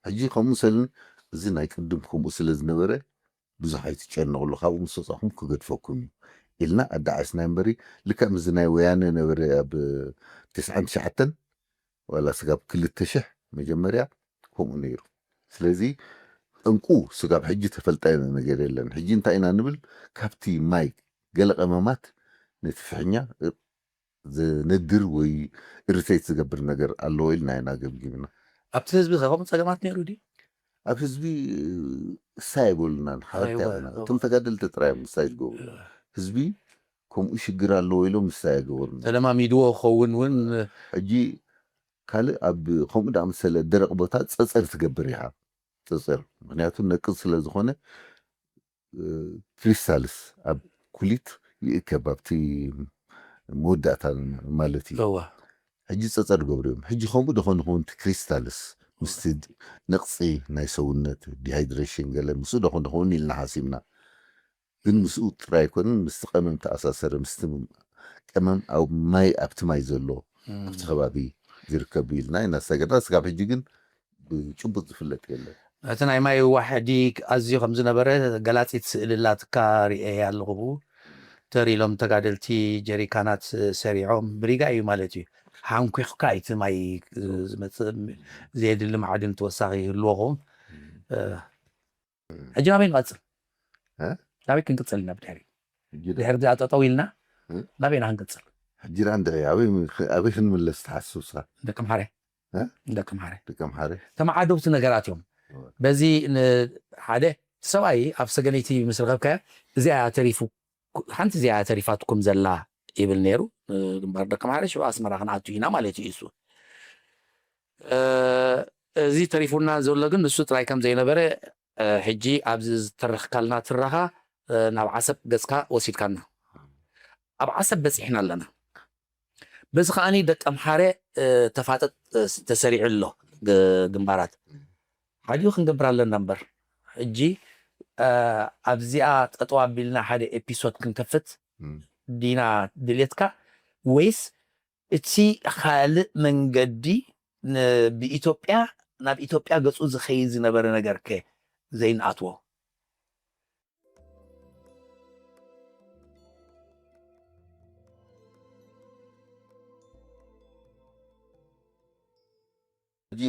ሕጂ ከምኡ ሰልን እዚ ናይ ቅድም ከምኡ ስለ ዝነበረ ብዙሕ ኣይትጨነቕሉ፣ ካብኡ ምስ ወጻኹም ክገድፈኩም እዩ ኢልና ኣዳዓስና እምበሪ። ልክዕ ምስዚ ናይ ወያነ ነበረ ኣብ ተስዓን ትሽዓተን ዋላ ስጋብ ክልተ ሽሕ መጀመርያ ከምኡ ነይሩ። ስለዚ ጠንቁ ስጋብ ሕጂ ተፈልጠ ነገር የለን። ሕጂ እንታይ ኢና ንብል? ካብቲ ማይ ገለ ቀመማት ነቲ ፍሕኛ ዘነድር ወይ ኢሪቴት ዝገብር ነገር ኣለዎ ኢልና ኢና ገምጊምና። ኣብቲ ህዝቢ ከ ከምኡ ጸገማት ነይሩ ድዩ? ኣብ ህዝቢ እሳ ኣይበሉናን ሓበርታ ኣይዋ- ይብሉና። እቶም ተጋደልቲ ጥራይ እዮም እሳ ዝገብሩ። ህዝቢ ከምኡ ሽግር ኣለዎ ኢሎም እሳ ኣይገበሩን። ተለማሚድዎ ክኸውን እውን ሕጂ ካልእ ኣብ ከምኡ ዳኣመሰለ ደረቕ ቦታ ጸጸር ትገብር ኢኻ። ጸጸር ምክንያቱ ነቅዝ ስለ ዝኾነ ክሪስታልስ ኣብ ኩሊት ይእከብ ኣብቲ መወዳእታ ማለት እዩ። እዋ ሕጂ ጸጸር ገብሩ እዮም። ሕጂ ከምኡ ደኾን ኾን እቲ ክሪስታልስ ምስቲ ነቕፂ ናይ ሰውነት ዲሃይድሬሽን ገለ ምስኡ ደኾን ኾን ኢልና ሓሲብና። ግን ምስኡ ጥራይ ኣይኮንን ምስቲ ቀመም ተኣሳሰረ ምስቲ ቀመም ኣብ ማይ ኣብቲ ማይ ዘሎ ኣብቲ ከባቢ ዝርከብ ኢልና ኢና ዝሰገድና። ስጋብ ሕጂ ግን ብጭቡጥ ዝፍለጥ የለን። እቲ ናይ ማይ ዋሕዲ ኣዝዩ ከም ዝነበረ ገላጺት ስእሊ ኣላትካ ርእየ ኣለኹ። ብኡ ተር ኢሎም ተጋደልቲ ጀሪካናት ሰሪዖም ብሪጋ እዩ ማለት እዩ። ሓንኲኽካ እቲ ማይ ዝመጽእ ዘየድሊ ማዕድን ተወሳኺ ይህልዎ ኸውን። ሕጂ ናበይ ንቐጽል? ናበይ ክንቅጽል ኢና ብድሕሪ? ድሕሪ እዚኣ ጠጠው ኢልና ናበይ ኢና ክንቅጽል? ሕጂ ዳ እንድዒ ኣበይ ክንምለስ ትሓስብ ስኻ? ደቂ ምሓረ ደቂ ምሓረ ደቂ ምሓረ ተመዓደውቲ ነገራት እዮም። በዚ ሓደ ሰብኣይ ኣብ ሰገነይቲ ምስ ረኸብካዮ እዚኣ ተሪፉ ሓንቲ እዚኣ ተሪፋትኩም ዘላ ይብል ነይሩ። ግንባር ደቂ ምሓረ ሽዑ ኣስመራ ክንኣቱ ኢና ማለት እዩ። እሱ እዚ ተሪፉና ዘሎ ግን ንሱ ጥራይ ከም ዘይነበረ ሕጂ ኣብዚ ዝተረኽካልና ትረኻ ናብ ዓሰብ ገጽካ ወሲድካና። ኣብ ዓሰብ በጺሕና ኣለና። በዚ ከዓኒ ደቂ ኣምሓረ ተፋጠጥ ተሰሪዑ ኣሎ ግንባራት። ሓዲኡ ክንገብር ኣለና እምበር ሕጂ ኣብዚኣ ጠጠው ኣቢልና ሓደ ኤፒሶድ ክንከፍት ዲና ድሌትካ ወይስ እቲ ካልእ መንገዲ ብኢትዮጵያ ናብ ኢትዮጵያ ገጹ ዝኸይድ ዝነበረ ነገር ከ ዘይንኣትዎ? ሕጂ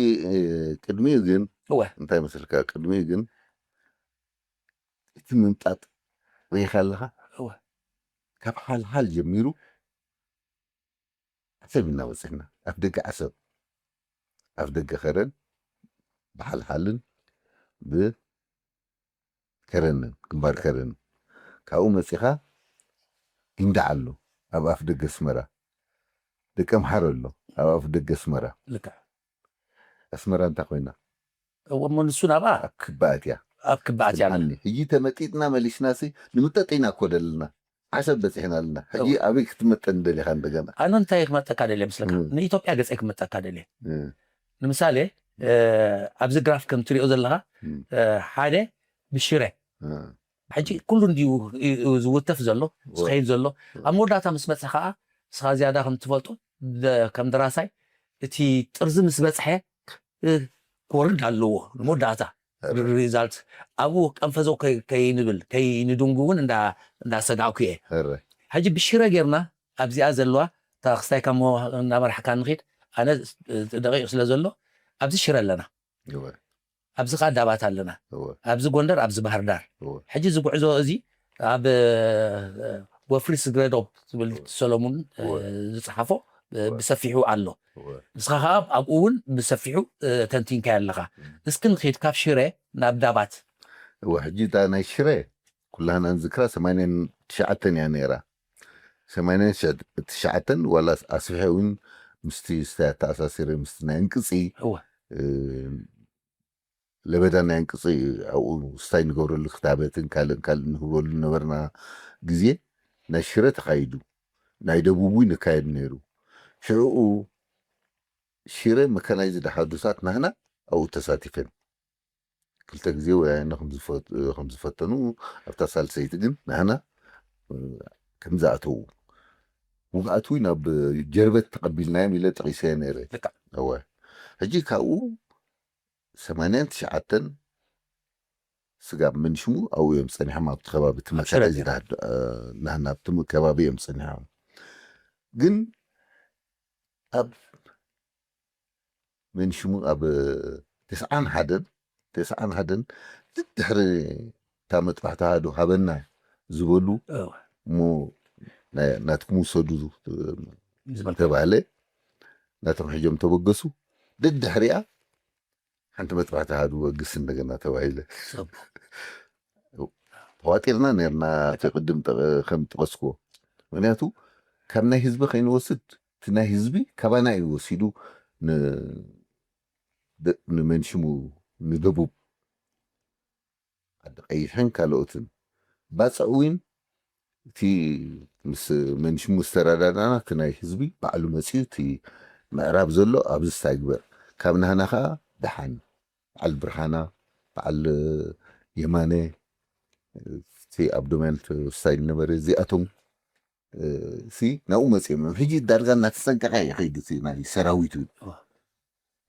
ቅድሚኡ ግን እወ እንታይ መስልካ ቅድሚኡ ግን እቲ ምምጣጥ ርኢኻ ኣለኻ እወ ካብ ሓልሓል ጀሚሩ ዓሰብ ኢና በፂሕና። ኣፍ ደገ ዓሰብ፣ ኣፍ ደገ ከረን፣ ብሓልሓልን ብከረንን፣ ግንባር ከረን። ካብኡ መፂኻ ጊንዳዕ ኣሎ፣ ኣብ ኣፍ ደገ ኣስመራ። ደቀ ምሓረ ኣሎ፣ ኣብ ኣፍ ደገ ኣስመራ። ልክዕ። ኣስመራ እንታይ ኮይና? እሞ ንሱ ናብኣ ኣብ ክባኣት እያ። ኣብ ክባኣት እያ። ስምዓኒ፣ ሕጂ ተመጢጥና መሊስናሲ ንምጠጥ ኢና እኮ ደለና። ዓሰብ በፂሕና ኣለና። ሕጂ እወ። ኣበይ ክትመጠ ንደሊኻ እንደገና? ኣነ እንታይ ክመጠካ ደልየ ምስለካ? እም። ንኢትዮጵያ ገፀ ክመጠካ ደልየ። እም። ንምሳሌ፣ እ፣ ኣብዚ ግራፍ ከም ትሪኦ ዘለኻ፣ እም። እ፣ ሓደ ብሽረ። እም። ሕጂ ኩሉ እንዲዩ እ፣ እ፣ ዝውተፍ ዘሎ፣ እወ። ዝኸይድ ዘሎ። እወ። ኣብ መወዳእታ ምስ በፅሐ ከዓ፣ ንስኻ ዝያዳ ከም ትፈልጦ፣ ደ-፣ ከም ደራሳይ፣ እቲ ጥርዚ ምስ በፅሐ፣ እ፣ ክወርድ ኣለዎ። መወዳእታ። ሪዛልት ኣብኡ ቀንፈዘው ከይ- ከይንብል ከይንድንጉ እውን እንዳ- እንዳሰጋእኩ እየ። ሕረ። ሕጂ ብሽረ ጌርና ኣብዚኣ ዘለዋ እታ ክስታይ ካብ ሞ- እናመራሕካ ንኺድ ኣነ ደቂቕ ስለ ዘሎ ኣብዚ ሽረ ኣለና። እወ። ኣብዚ ከዓ ዳባት ኣለና። እወ። ኣብዚ ጎንደር፣ ኣብዚ ባህር ዳር። እወ። ሕጂ እዚ ጉዕዞ እዚ ኣብ እ፣ ወፍሪ ስግረዶብ ዝብል እወ። ሰሎሙን እ፣ እወ። ዝፀሓፎ እ፣ እወ። ብሰፊሑ ኣሎ። እወ። ንስኻ ከዓ ኣብኡ እውን ብሰፊሑ እ፣ ተንቲንካዮ ኣለኻ። እም። እስኪ ንኺድ ካብ ሽረ ናብ ዳባት። እወ፣ ሕጂ እታ ናይ ሽረ ኩላህና ንዝክራ ሰማንያን ትሽዓተን እያ ነይራ። ሰማንያን ትሽዓተን ዋላ ኣስፍሐ እውን ምስቲ ስታይ ኣተኣሳሲረ ምስቲ ናይ እንቅፂ እወ እ፣ ለበዳ ናይ እንቅፂ ኣብኡ ስታይ ንገብረሉ ክታበትን ካልእን ካልእ ንህበሉ ነበርና። ግዜ ናይ ሽረ ተኻይዱ ናይ ደቡብ እውን ይካየድ ነይሩ። ሽዕኡ ሽረ መካናይዝድ ኣሃዱሳት ናህና ኣብኡ ተሳቲፈን ክልተ ግዜ ወያነ ከም ዝፈት- ከም ዝፈተኑ ኣብታ ሳልሰይቲ ግን ናህና እ፣ ከም ዝኣተዉ ውግኣት እውን ኣብ ጀርበት ተቐቢልናዮም ኢለ ጠቒሰ ነይረ። ልክዕ። እወ፣ ሕጂ ካብኡ ሰማንያን ትሽዓተን ስጋብ መንሽሙ ኣብኡ እዮም ጸኒሖም። ኣብቲ ከባቢ እቲ ኣብ ሽረ መካናይዝድ ኣሃዱ ናህና ኣብቲ ከባቢ እዮም ጸኒሖም። ግን ኣብ መንሽሙ ኣብ ተስዓን ሓደን ተስዓን ሓደን ድሕሪ እታ መጥባሕቲ ኣሃዱ ሃበና ዝበሉ እወ እሞ ናይ- ናትኩም ውሰዱ ዝበልካ ተባህለ። ናቶም ሕጆም ተበገሱ። ደድሕሪኣ ሓንቲ መጥባሕቲ ኣሃዱ በግስ እንደገና ተባሂለ። ሰብ ተዋጢርና ነርና እቲ ቅድም ጠ- ከም ጠቐስኩዎ። ምክንያቱ ካብ ናይ ህዝቢ ከይንወስድ እቲ ናይ ህዝቢ ካባና እዩ ወሲዱ ን- ደ- ንመንሽሙ ንደቡብ ዓዲ ቀይሕን ካልኦትን ባፅዕ እውን እቲ ምስ መንሽሙ ዝተረዳዳና እቲ ናይ ህዝቢ ባዕሉ መፅዩ እቲ ምዕራብ ዘሎ ኣብዚ ስታይ ግበር ካብ ናህና ከዓ ደሓን በዓል ብርሃና በዓል የማነ እቲ ኣብ ዶሜንት ስታይ ዝነበረ እዚኣቶም እ፣ ሲ ናብኡ መፅኦም እዮም። ሕጂ ዳርጋ እናተፀንቀቐ ይኸይድ እቲ ናይ ሰራዊቱ። እዋ።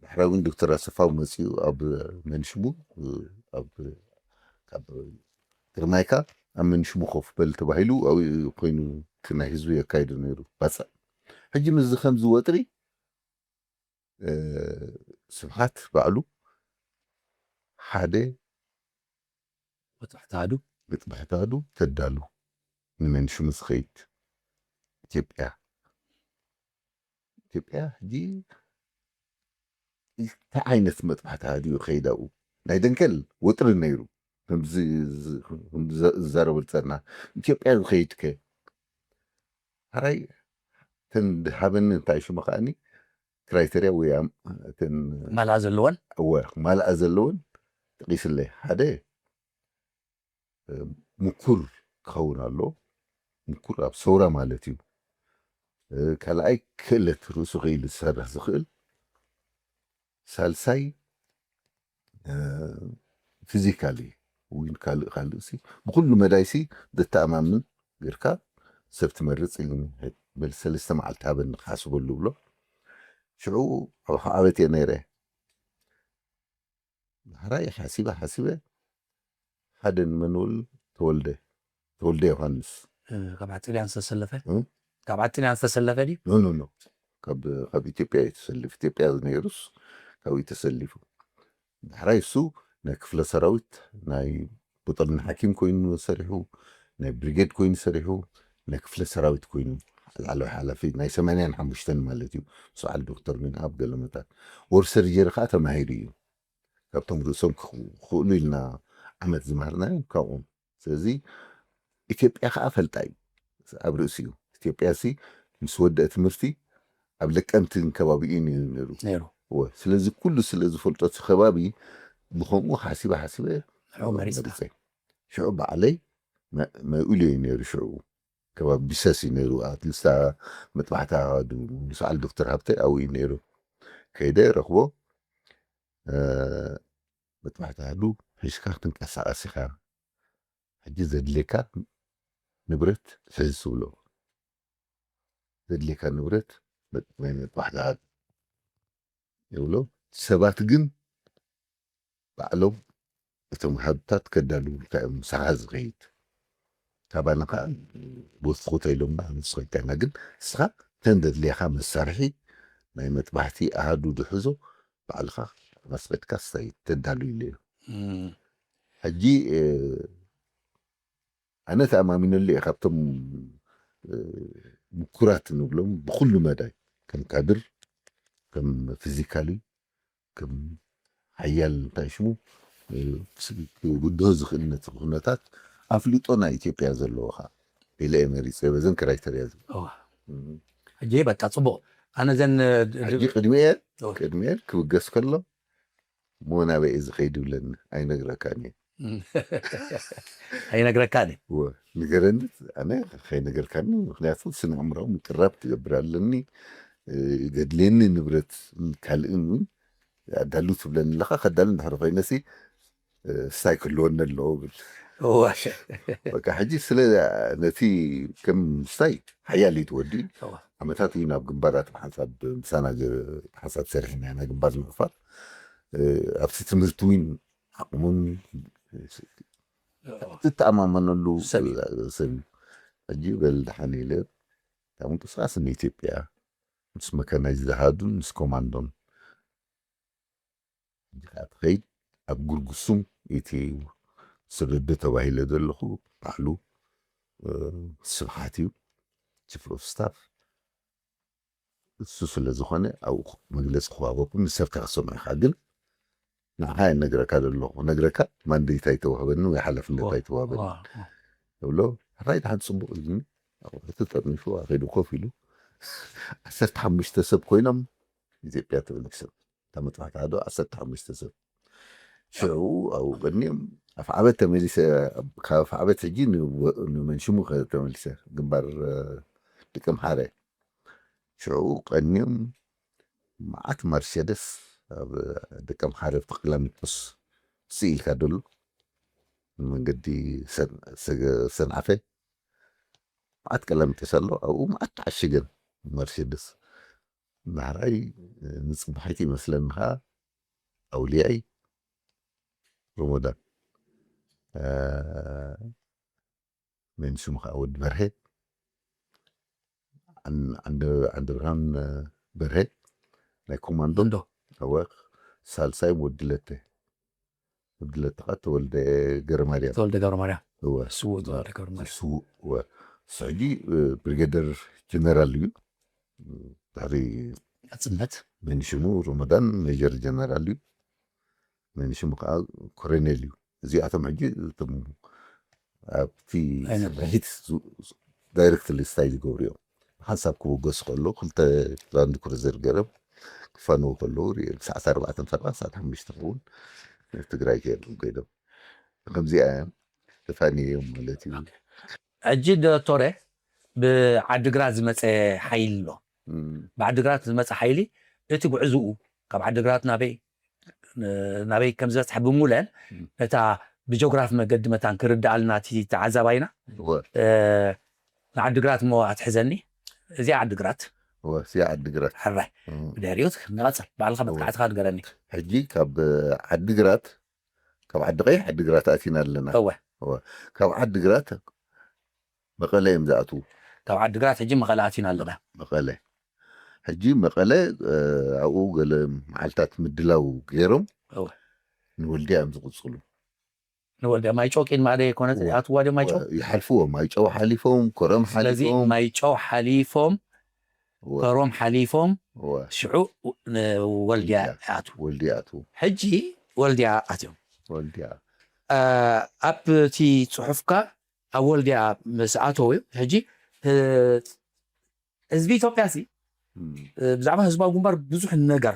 ዳሕራዊ ዶክተር ኣሰፋው መፅኡ ኣብ መንሽሙ እ፣ ኣብ ካብ ግርማይካ ኣብ መንሽሙ ኮፍ በል ተባሂሉ ኣብኡ ኮይኑ እቲ ናይ ህዝቢ የካይዱ ነይሩ ባፅዕ። ሕጂ ምስዚ ከምዚ ወጥሪ እ፣ ስብሓት ባዕሉ ሓደ መጥባሕቲ ኣሃዱ መጥባሕቲ ኣሃዱ ተዳሉ ንመንሽሙ ዝኸይድ ኢትዮጵያ ኢትዮጵያ ሕጂ እንታይ ዓይነት መጥባሕቲ ኣሃዱ እዩ ከይድ ኣብኡ ናይ ደንከል ወጥሪ ነይሩ ከምዚ ዝ- ከምዚ ዘ- ዝዛረበሉ ጸና ኢትዮጵያ ዝኸይድ ከ ሓራይ ተን ድሃበኒ እንታይ ሽሙ ከኣኒ ክራይተርያ ወይ ኣም- እተን ማልኣ ዘለወን እወ ማልኣ ዘለውን ጠቂስለይ ሓደ እ፣ ምኩር ክኸውን ኣሎ ምኩር ኣብ ሰውራ ማለት እዩ እ፣ ካልኣይ ክእለት ርእሱ ክኢሉ ዝሰርሕ ዝኽእል ሳልሳይ ፊዚካሊ ወይ ካልእ ካልእ ሲ ብኩሉ መዳይ ሲ ዘተኣማምን ጌርካ ሰብ ትመርፅ ኢሉኒ በል ሰለስተ መዓልቲ ሃበኒ ክሓስበሉ ብሎ ሽዑ ዓበት እየ ነይረ ዳሕራይ ሓሲበ ሓሲበ ሓደ ንመንበል ተወልደ ተወልደ ዮሃንስ እ፣ ካብ ዓጢልያን ዝተሰለፈ እ? ካብ ዓጢልያን ዝተሰለፈ ድዩ ኖ ኖ ኖ ካብ ካብ ኢትዮጵያ እዩ ተሰሊፉ ኢትዮጵያ ነይሩስ ካብኡ ተሰሊፉ ዳሕራይ እሱ ናይ ክፍለ ሰራዊት ናይ ቁጥርን ሓኪም ኮይኑ ሰሪሑ ናይ ብሪጌድ ኮይኑ ሰሪሑ ናይ ክፍለ ሰራዊት ኮይኑ ላዕለዋይ ሓላፊ ናይ ሰማንያን ሓሙሽተን ማለት እዩ ምስ በዓል ዶክተር ሚንኣብ ገለመታት ወር ሰርጀሪ ከዓ ተማሂሩ እዩ ካብቶም ርእሶም ክኽእሉ ኢልና ዓመት ዝማሃርናዮም ካብኦም ስለዚ ኢትዮጵያ ከዓ ፈልጣ እዩ ኣብ ርእሲ እዩ ኢትዮጵያ ሲ ምስ ወደአ ትምህርቲ ኣብ ለቀምትን ከባቢኡን እዩ ነይሩ ነይሩ እወ ስለዚ ኩሉ ስለ ዝፈልጦ እቲ ከባቢ ብከምኡ ሓሲበ ሓሲበ ንዕኡ መሪፅካ መሪፀ ሽዑ ባዕለይ መእሉ እዩ ነይሩ ሽዑ ከባቢ ቢሰስ እዩ ነይሩ ኣትሊስታ መጥባሕታ ምስ በዓል ዶክተር ሃብተ ኣብኡ እዩ ነይሩ ከይደ ረኽቦ መጥባሕታ ሃዱ ሒዝካ ክትንቀሳቐስ ኢኻ ሕጂ ዘድልየካ ንብረት ሕዝ ትብሎ ዘድልየካ ንብረት መጥባሕታ ሃዱ ይብሎ ሰባት ግን ባዕሎም እቶም ሃብታት ከዳልውልካ እዮም ምሳኻ ዝኸይድ ካባና ከዓ ብወስኹተ ኢሎምና ንስኸይታና ግን እስኻ ተን ዘድልየኻ መሳርሒ ናይ መጥባሕቲ ኣሃዱ ዝሕዞ ባዕልኻ ኣስቐድካ ስታይ ተዳሉ ኢለ እዩ ሕጂ ኣነ ተኣማሚነሉ እየ ካብቶም ምኩራት ንብሎም ብኩሉ መዳይ ከም ካድር ከም ፊዚካሊ ከም ሓያል እንታይ ሽሙ ክብድሆ ዝኽእል ነቲ ኩነታት ኣፍልጦ ናይ ኢትዮጵያ ዘለዎ ኸዓ ኢለ እየ መሪፀ በዘን ክራይተርያ። ሕጂ በቃ ፅቡቕ። ኣነ ዘን ሕጂ ቅድሚኤ ቅድሚኤ ክብገስ ከሎ ሞናበ እየ ዝኸይድ ይብለኒ። ኣይነግረካን እየ። ኣይነግረካን እየ። ንገረኒ። ኣነ ከይነገርካኒ፣ ምክንያቱ ስነ ኣእምራዊ ምቅራብ ትገብር ኣለኒ። ገድልየኒ ንብረት ካልእን እውን ኣዳሉ ትብለኒ ኣለካ። ከዳሉ እንድሕር ኮይነሲ ስታይ ክህልወኒ ኣለዎ ብል። በቃ ሕጂ ስለ ነቲ ከም ስታይ ሓያል እዩ ትወዲ። ዓመታት እዩ ናብ ግንባራት ብሓንሳብ ምሳና ብሓንሳብ ሰሪሕና ኢና ግንባር ንምዕፋር። ኣብቲ ትምህርቲ እውን ዓቕሙን ትተኣማመነሉ ሰብ እዩ። ሕጂ በል ደሓን ኢለ ካብ ምንቅስቃስ ንኢትዮጵያ ምስ መካናይዝ ዝሃዱን ምስ ኮማንዶን ሕጂ ከዓ ትኸይድ። ኣብ ጉርጉሱም እቲ ስርዲ ተባሂለ ዘለኹ ባዕሉ ስብሓት እዩ፣ ቺፍ ኦፍ ስታፍ። እሱ ስለ ዝኾነ ኣብኡ መግለፂ ክዋበኩም ንሰብካ ክሰምዕካ ግን ንዓኻ እየ ነግረካ ዘለኹ። ነግረካ ማንዴት ኣይተዋህበኒ ወይ ሓላፍነት ኣይተዋህበኒ። እብሎ ሕራይ ድሓን ፅቡቕ ኢሉኒ። ኣቑሑቱ ጠርኒፉ ኣኺዱ ኮፍ ኢሉ ዓሰርተ ሓሙሽተ ሰብ ኮይኖም ኢትዮጵያ ተበሊሶም። እታ መጥፋሕቲ ኣዶ ዓሰርተ ሓሙሽተ ሰብ። ሽዑ ኣብኡ ቀኒኦም ኣፍዓበት ተመሊሰ። ካብ ኣፍዓበት ሕጂ ንመንሽሙ ተመሊሰ ግንባር ደቀምሓረ። ሽዑ ቀኒኦም መዓት ማርሴደስ ኣብ ደቀምሓረ ኣብቲ ቀላሚጦስ ስኢልካ ደሎ መንገዲ ሰንዓፈ መዓት ቀላሚጦስ ኣሎ። ኣብኡ መዓት ተዓሽገን ማርሴደስ። ማሕራይ ንፅባሒት ይመስለኒ ከዓ ኣውልያይ ሮሞዳን መን ሽሙ ከዓ ወዲ በርሀ ዓንደብርሃን በርሀ ናይ ኮማንዶ እወ ሳልሳይ ወዲ ለተ ወዲ ለተ ከዓ ተወልደ ገረማርያም ተወልደ ገረማርያም እወ ስዉእ ተወልደ ገረማርያም ስዉእ እወ ሕጂ ብሪጌደር ጀነራል እዩ ድሕሪ ናፅነት መን ሽሙ ሮመዳን ሜጀር ጀነራል እዩ መን ሽሙ ከዓ ኮሎኔል እዩ እዚኣቶም ሕጂ እቶም ኣብቲ ስርሒት ዳይሬክትሊ ስታይ ዝገብሩ እዮም ሓንሳብ ክብገሱ ከሎ ክልተ ላንድ ክሩዘር ገረብ ክፋነው ከለዉ ሪኤ ሰዓት ኣርባዕተ ሰዓት ሓሙሽተ ክኸውን ትግራይ ከየሎም ከይዶም ከምዚኣ እዮም ተፋንዮም ማለት እዩ ሕጂ ዶክተረ ብዓድግራት ዝመፀ ሓይሊ ኣሎ ብዓድግራት ዝመፀ ሓይሊ እቲ ጉዕዝኡ ካብ ዓድግራት ናበይ ናበይ ከም ዝበፅሐ ብሙለን ነታ ብጆግራፊ መገዲ መታን ክርዳኣልና እቲ ተዓዛባይና ንዓድግራት እሞ ኣትሕዘኒ እዚኣ ዓድግራት እዚኣ ዓድግራት ሕራይ ብድሕሪኡ ንቐፅል ባዕልካ መጥቃዕትካ ንገረኒ ሕጂ ካብ ዓድግራት ካብ ዓዲ ቀይሕ ዓድግራት ኣቲና ኣለና እወ ካብ ዓድግራት መቐለ እዮም ዝኣትዉ ካብ ዓድግራት ሕጂ መቐለ ኣቲና ኣለና መቐለ ሕጂ መቐለ ኣብኡ ገለ መዓልታት ምድላው ገይሮም ንወልድያ እዮም ዝቕፅሉ ንወልድያ ማይጨው ቂድማ ደ ኮነ ኣትዋ ደ ማይጨው ይሓልፍዎ ማይጨው ሓሊፎም ኮረም ስለዚ ሓሊፎም ማይጨው ሓሊፎም ኮሮም ሓሊፎም ሽዑ ወልድያ ኣትዉ ወልድያ ኣትዉ ሕጂ ወልድያ ኣትዮም ወልድያ ኣብቲ ፅሑፍካ ኣብ ወልድያ ምስ ኣተወዩ ሕጂ ህዝቢ ኢትዮጵያ ሲ ብዛዕባ ህዝባዊ ግንባር ብዙሕ ነገር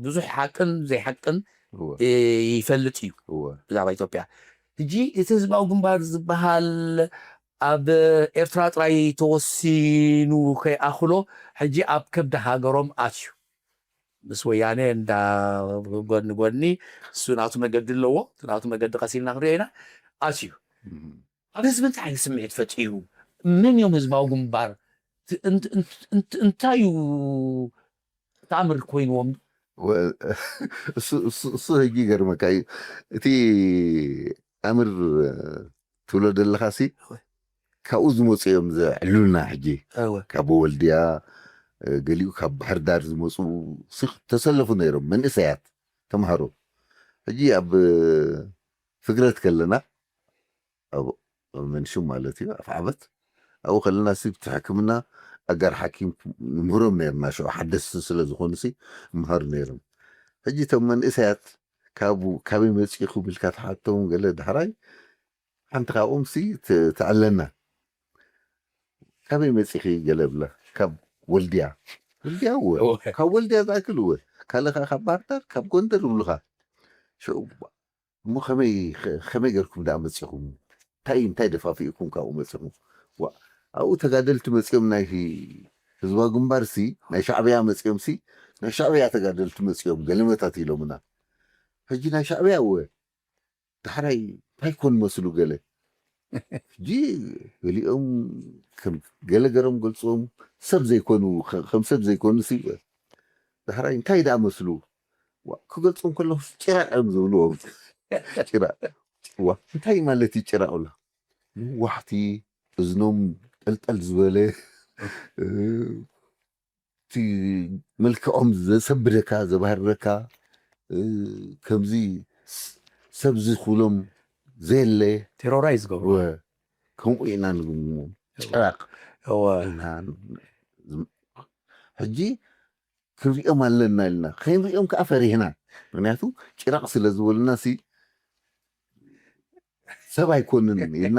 ብዙሕ ሓቅን ዘይሓቅን ይፈልጥ እዩ ብዛዕባ ኢትዮጵያ ሕጂ እቲ ህዝባዊ ግንባር ዝበሃል ኣብ ኤርትራ ጥራይ ተወሲኑ ከይኣኽሎ ሕጂ ኣብ ከብዲ ሃገሮም ኣትዩ ምስ ወያነ እንዳ ጎኒ ጎኒ እሱ ናቱ መገዲ ኣለዎ ናቱ መገዲ ቀሲልና ክንሪኦ ኢና ኣትዩ ኣብ ህዝቢ እንታይ ዓይነት ስምዒት ፈጢሩ መን እዮም ህዝባዊ ግንባር እንታይ እዩ ተኣምር ኮይንዎም እሱ ህጂ ገርመካ እዩ እቲ ኣምር ትብሎ ዘለካ ሲ ካብኡ ዝመፁ እዮም ዘዕሉልና ሕጂ ካብ ወልድያ ገሊኡ ካብ ባህር ዳር ዝመፁ ተሰለፉ ነይሮም መንእሰያት ተምሃሮ ሕጂ ኣብ ፍግረት ከለና ኣብ መንሽም ማለት እዩ ኣፍ ዓበት ኣብኡ ከለና ሲ እቲ ሕክምና ኣጋር ሓኪም ንምህሮም ነርና ሽዑ ሓደስቲ ስለ ዝኾኑ ሲ ምሃሩ ነይሮም ሕጂ እቶም መንእሰያት ካብ ካበይ መፂኹም ኢልካ ትሓቶም ገለ ዳሕራይ ሓንቲ ካብኦም ሲ ት- ትዕለና። ካበይ መፂኺ ገለ ብላ ካብ ወልድያ። ወልድያ እወ። እወ። ካብ ወልድያ ዝኣክል እወ። ካልኻ ካብ ባህርዳር ካብ ጎንደር ይብሉኻ። ሽዑ እሞ ከመይ ከ- ከመይ ገርኩም ደኣ መፂኹም? እንታይ እንታይ ደፋፊእኩም ካብኡ መፂኹም? ዋ ኣብኡ ተጋደልቲ መፂኦም ናይ ሂ- ህዝባዊ ግንባር ሲ ናይ ሻዕብያ መፂኦም ሲ ናይ ሻዕብያ ተጋደልቲ መፂኦም ገለመታት ኢሎምና። ሕጂ ናይ ሻዕብያ እወ ዳሕራይ እንታይ ኮን መስሉ ገለ ሕጂ ገሊኦም ከም ገለ ገሮም ገልፅዎም ሰብ ዘይኮኑ ከ- ከም ሰብ ዘይኮኑ ሲ ዳሕራይ እንታይ ደኣ መስሉ ዋ፣ ክገልፆም ከለኹ ጭራቅ እዮም ዝብልዎም። ጭራቅ ዋ እንታይ ማለት እዩ ጭራቅ ብላ ነዋሕቲ እዝኖም ጠልጠል ዝበለ እ፣ እቲ መልክዖም ዘሰብደካ ዘባህርረካ እ፣ ከምዚ ስ- ሰብ ዝኽሎም ዘየለ ቴሮራይዝ ገብሩ ወ- ከምኡ ኢና ንግምግሞም። ጭራቅ እወ እና ሕጂ ክንሪኦም ኣለና ኢልና ከይንሪኦም ከዓ ፈሪህና። ምክንያቱ ጭራቅ ስለ ዝበሉና ሲ ሰብ ኣይኮንን ኢልና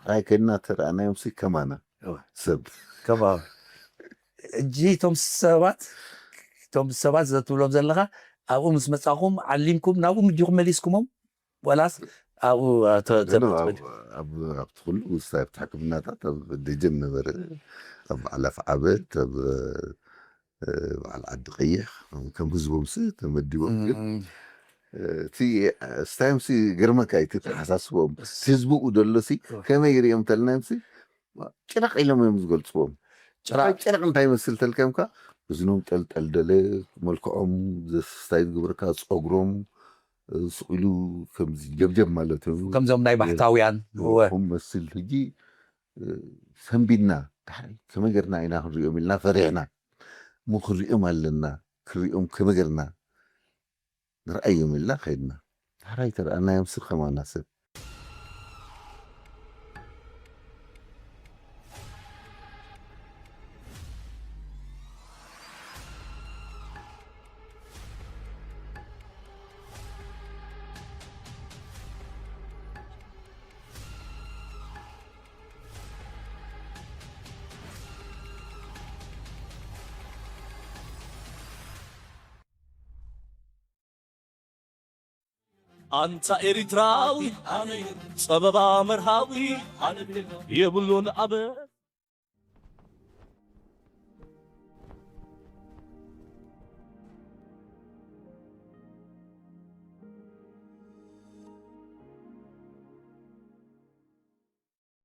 ራይ ከድና ተረኣናዮም ሲ ከማና እወ። ሰብ ከማ እጂ እቶም ሰባት እቶም ሰባት ዘትብሎም ዘለኻ ኣብኡ ምስ መጻኹም ዓሊምኩም ናብኡ ምዲኹም መሊስኩሞም ወላስ ኣብኡ ተ- ተ- ግን ኣብ- ኣብ ኣብቲ ኩሉ ውሳይ ኣብቲ ሕክምናታት ኣብ ደጀን ነበረ ኣብ በዓል ኣፍዓበት ኣብ እ፣ በዓል ዓዲ ቀይሕ ከም ህዝቦም ሲ ተመዲቦም ግን እም፣ እ፣ እቲ ስታዮም ሲ ገርመካ እዩ እቲ ተሓሳስቦም እቲ ህዝቢ ኡ ደሎ ሲ ከመይ ይሪኦም ተልናዮም ሲ ጭራቅ ኢሎም እዮም ዝገልፅዎም። ጭራቅ ጭራቅ እንታይ ይመስል ተልካዮም ከ እዝኖም ጠልጠልደለ መልክዖም ዘስታይ ዝግብርካ ፀጉሮም እ፣ ስቕ ኢሉ ከምዚ ጀብጀብ ማለት እዩ። ከምዞም ናይ ባሕታውያን እወ ኹም መስል ሕጂ እ፣ ሰንቢድና ዳሕራይ ከመይ ገርና ኢና ክንሪኦም ኢልና ፈሪሕና እሞ ክንሪኦም ኣለና። ክንሪኦም ከመይ ገርና ንርኣዮም ኢልና ከይድና ዳሕራይ ተረኣናዮም ስር ከማና ሰብ ኣንታ ኤሪትራዊ ጸበባ መርሃዊ የብሉን ኣበ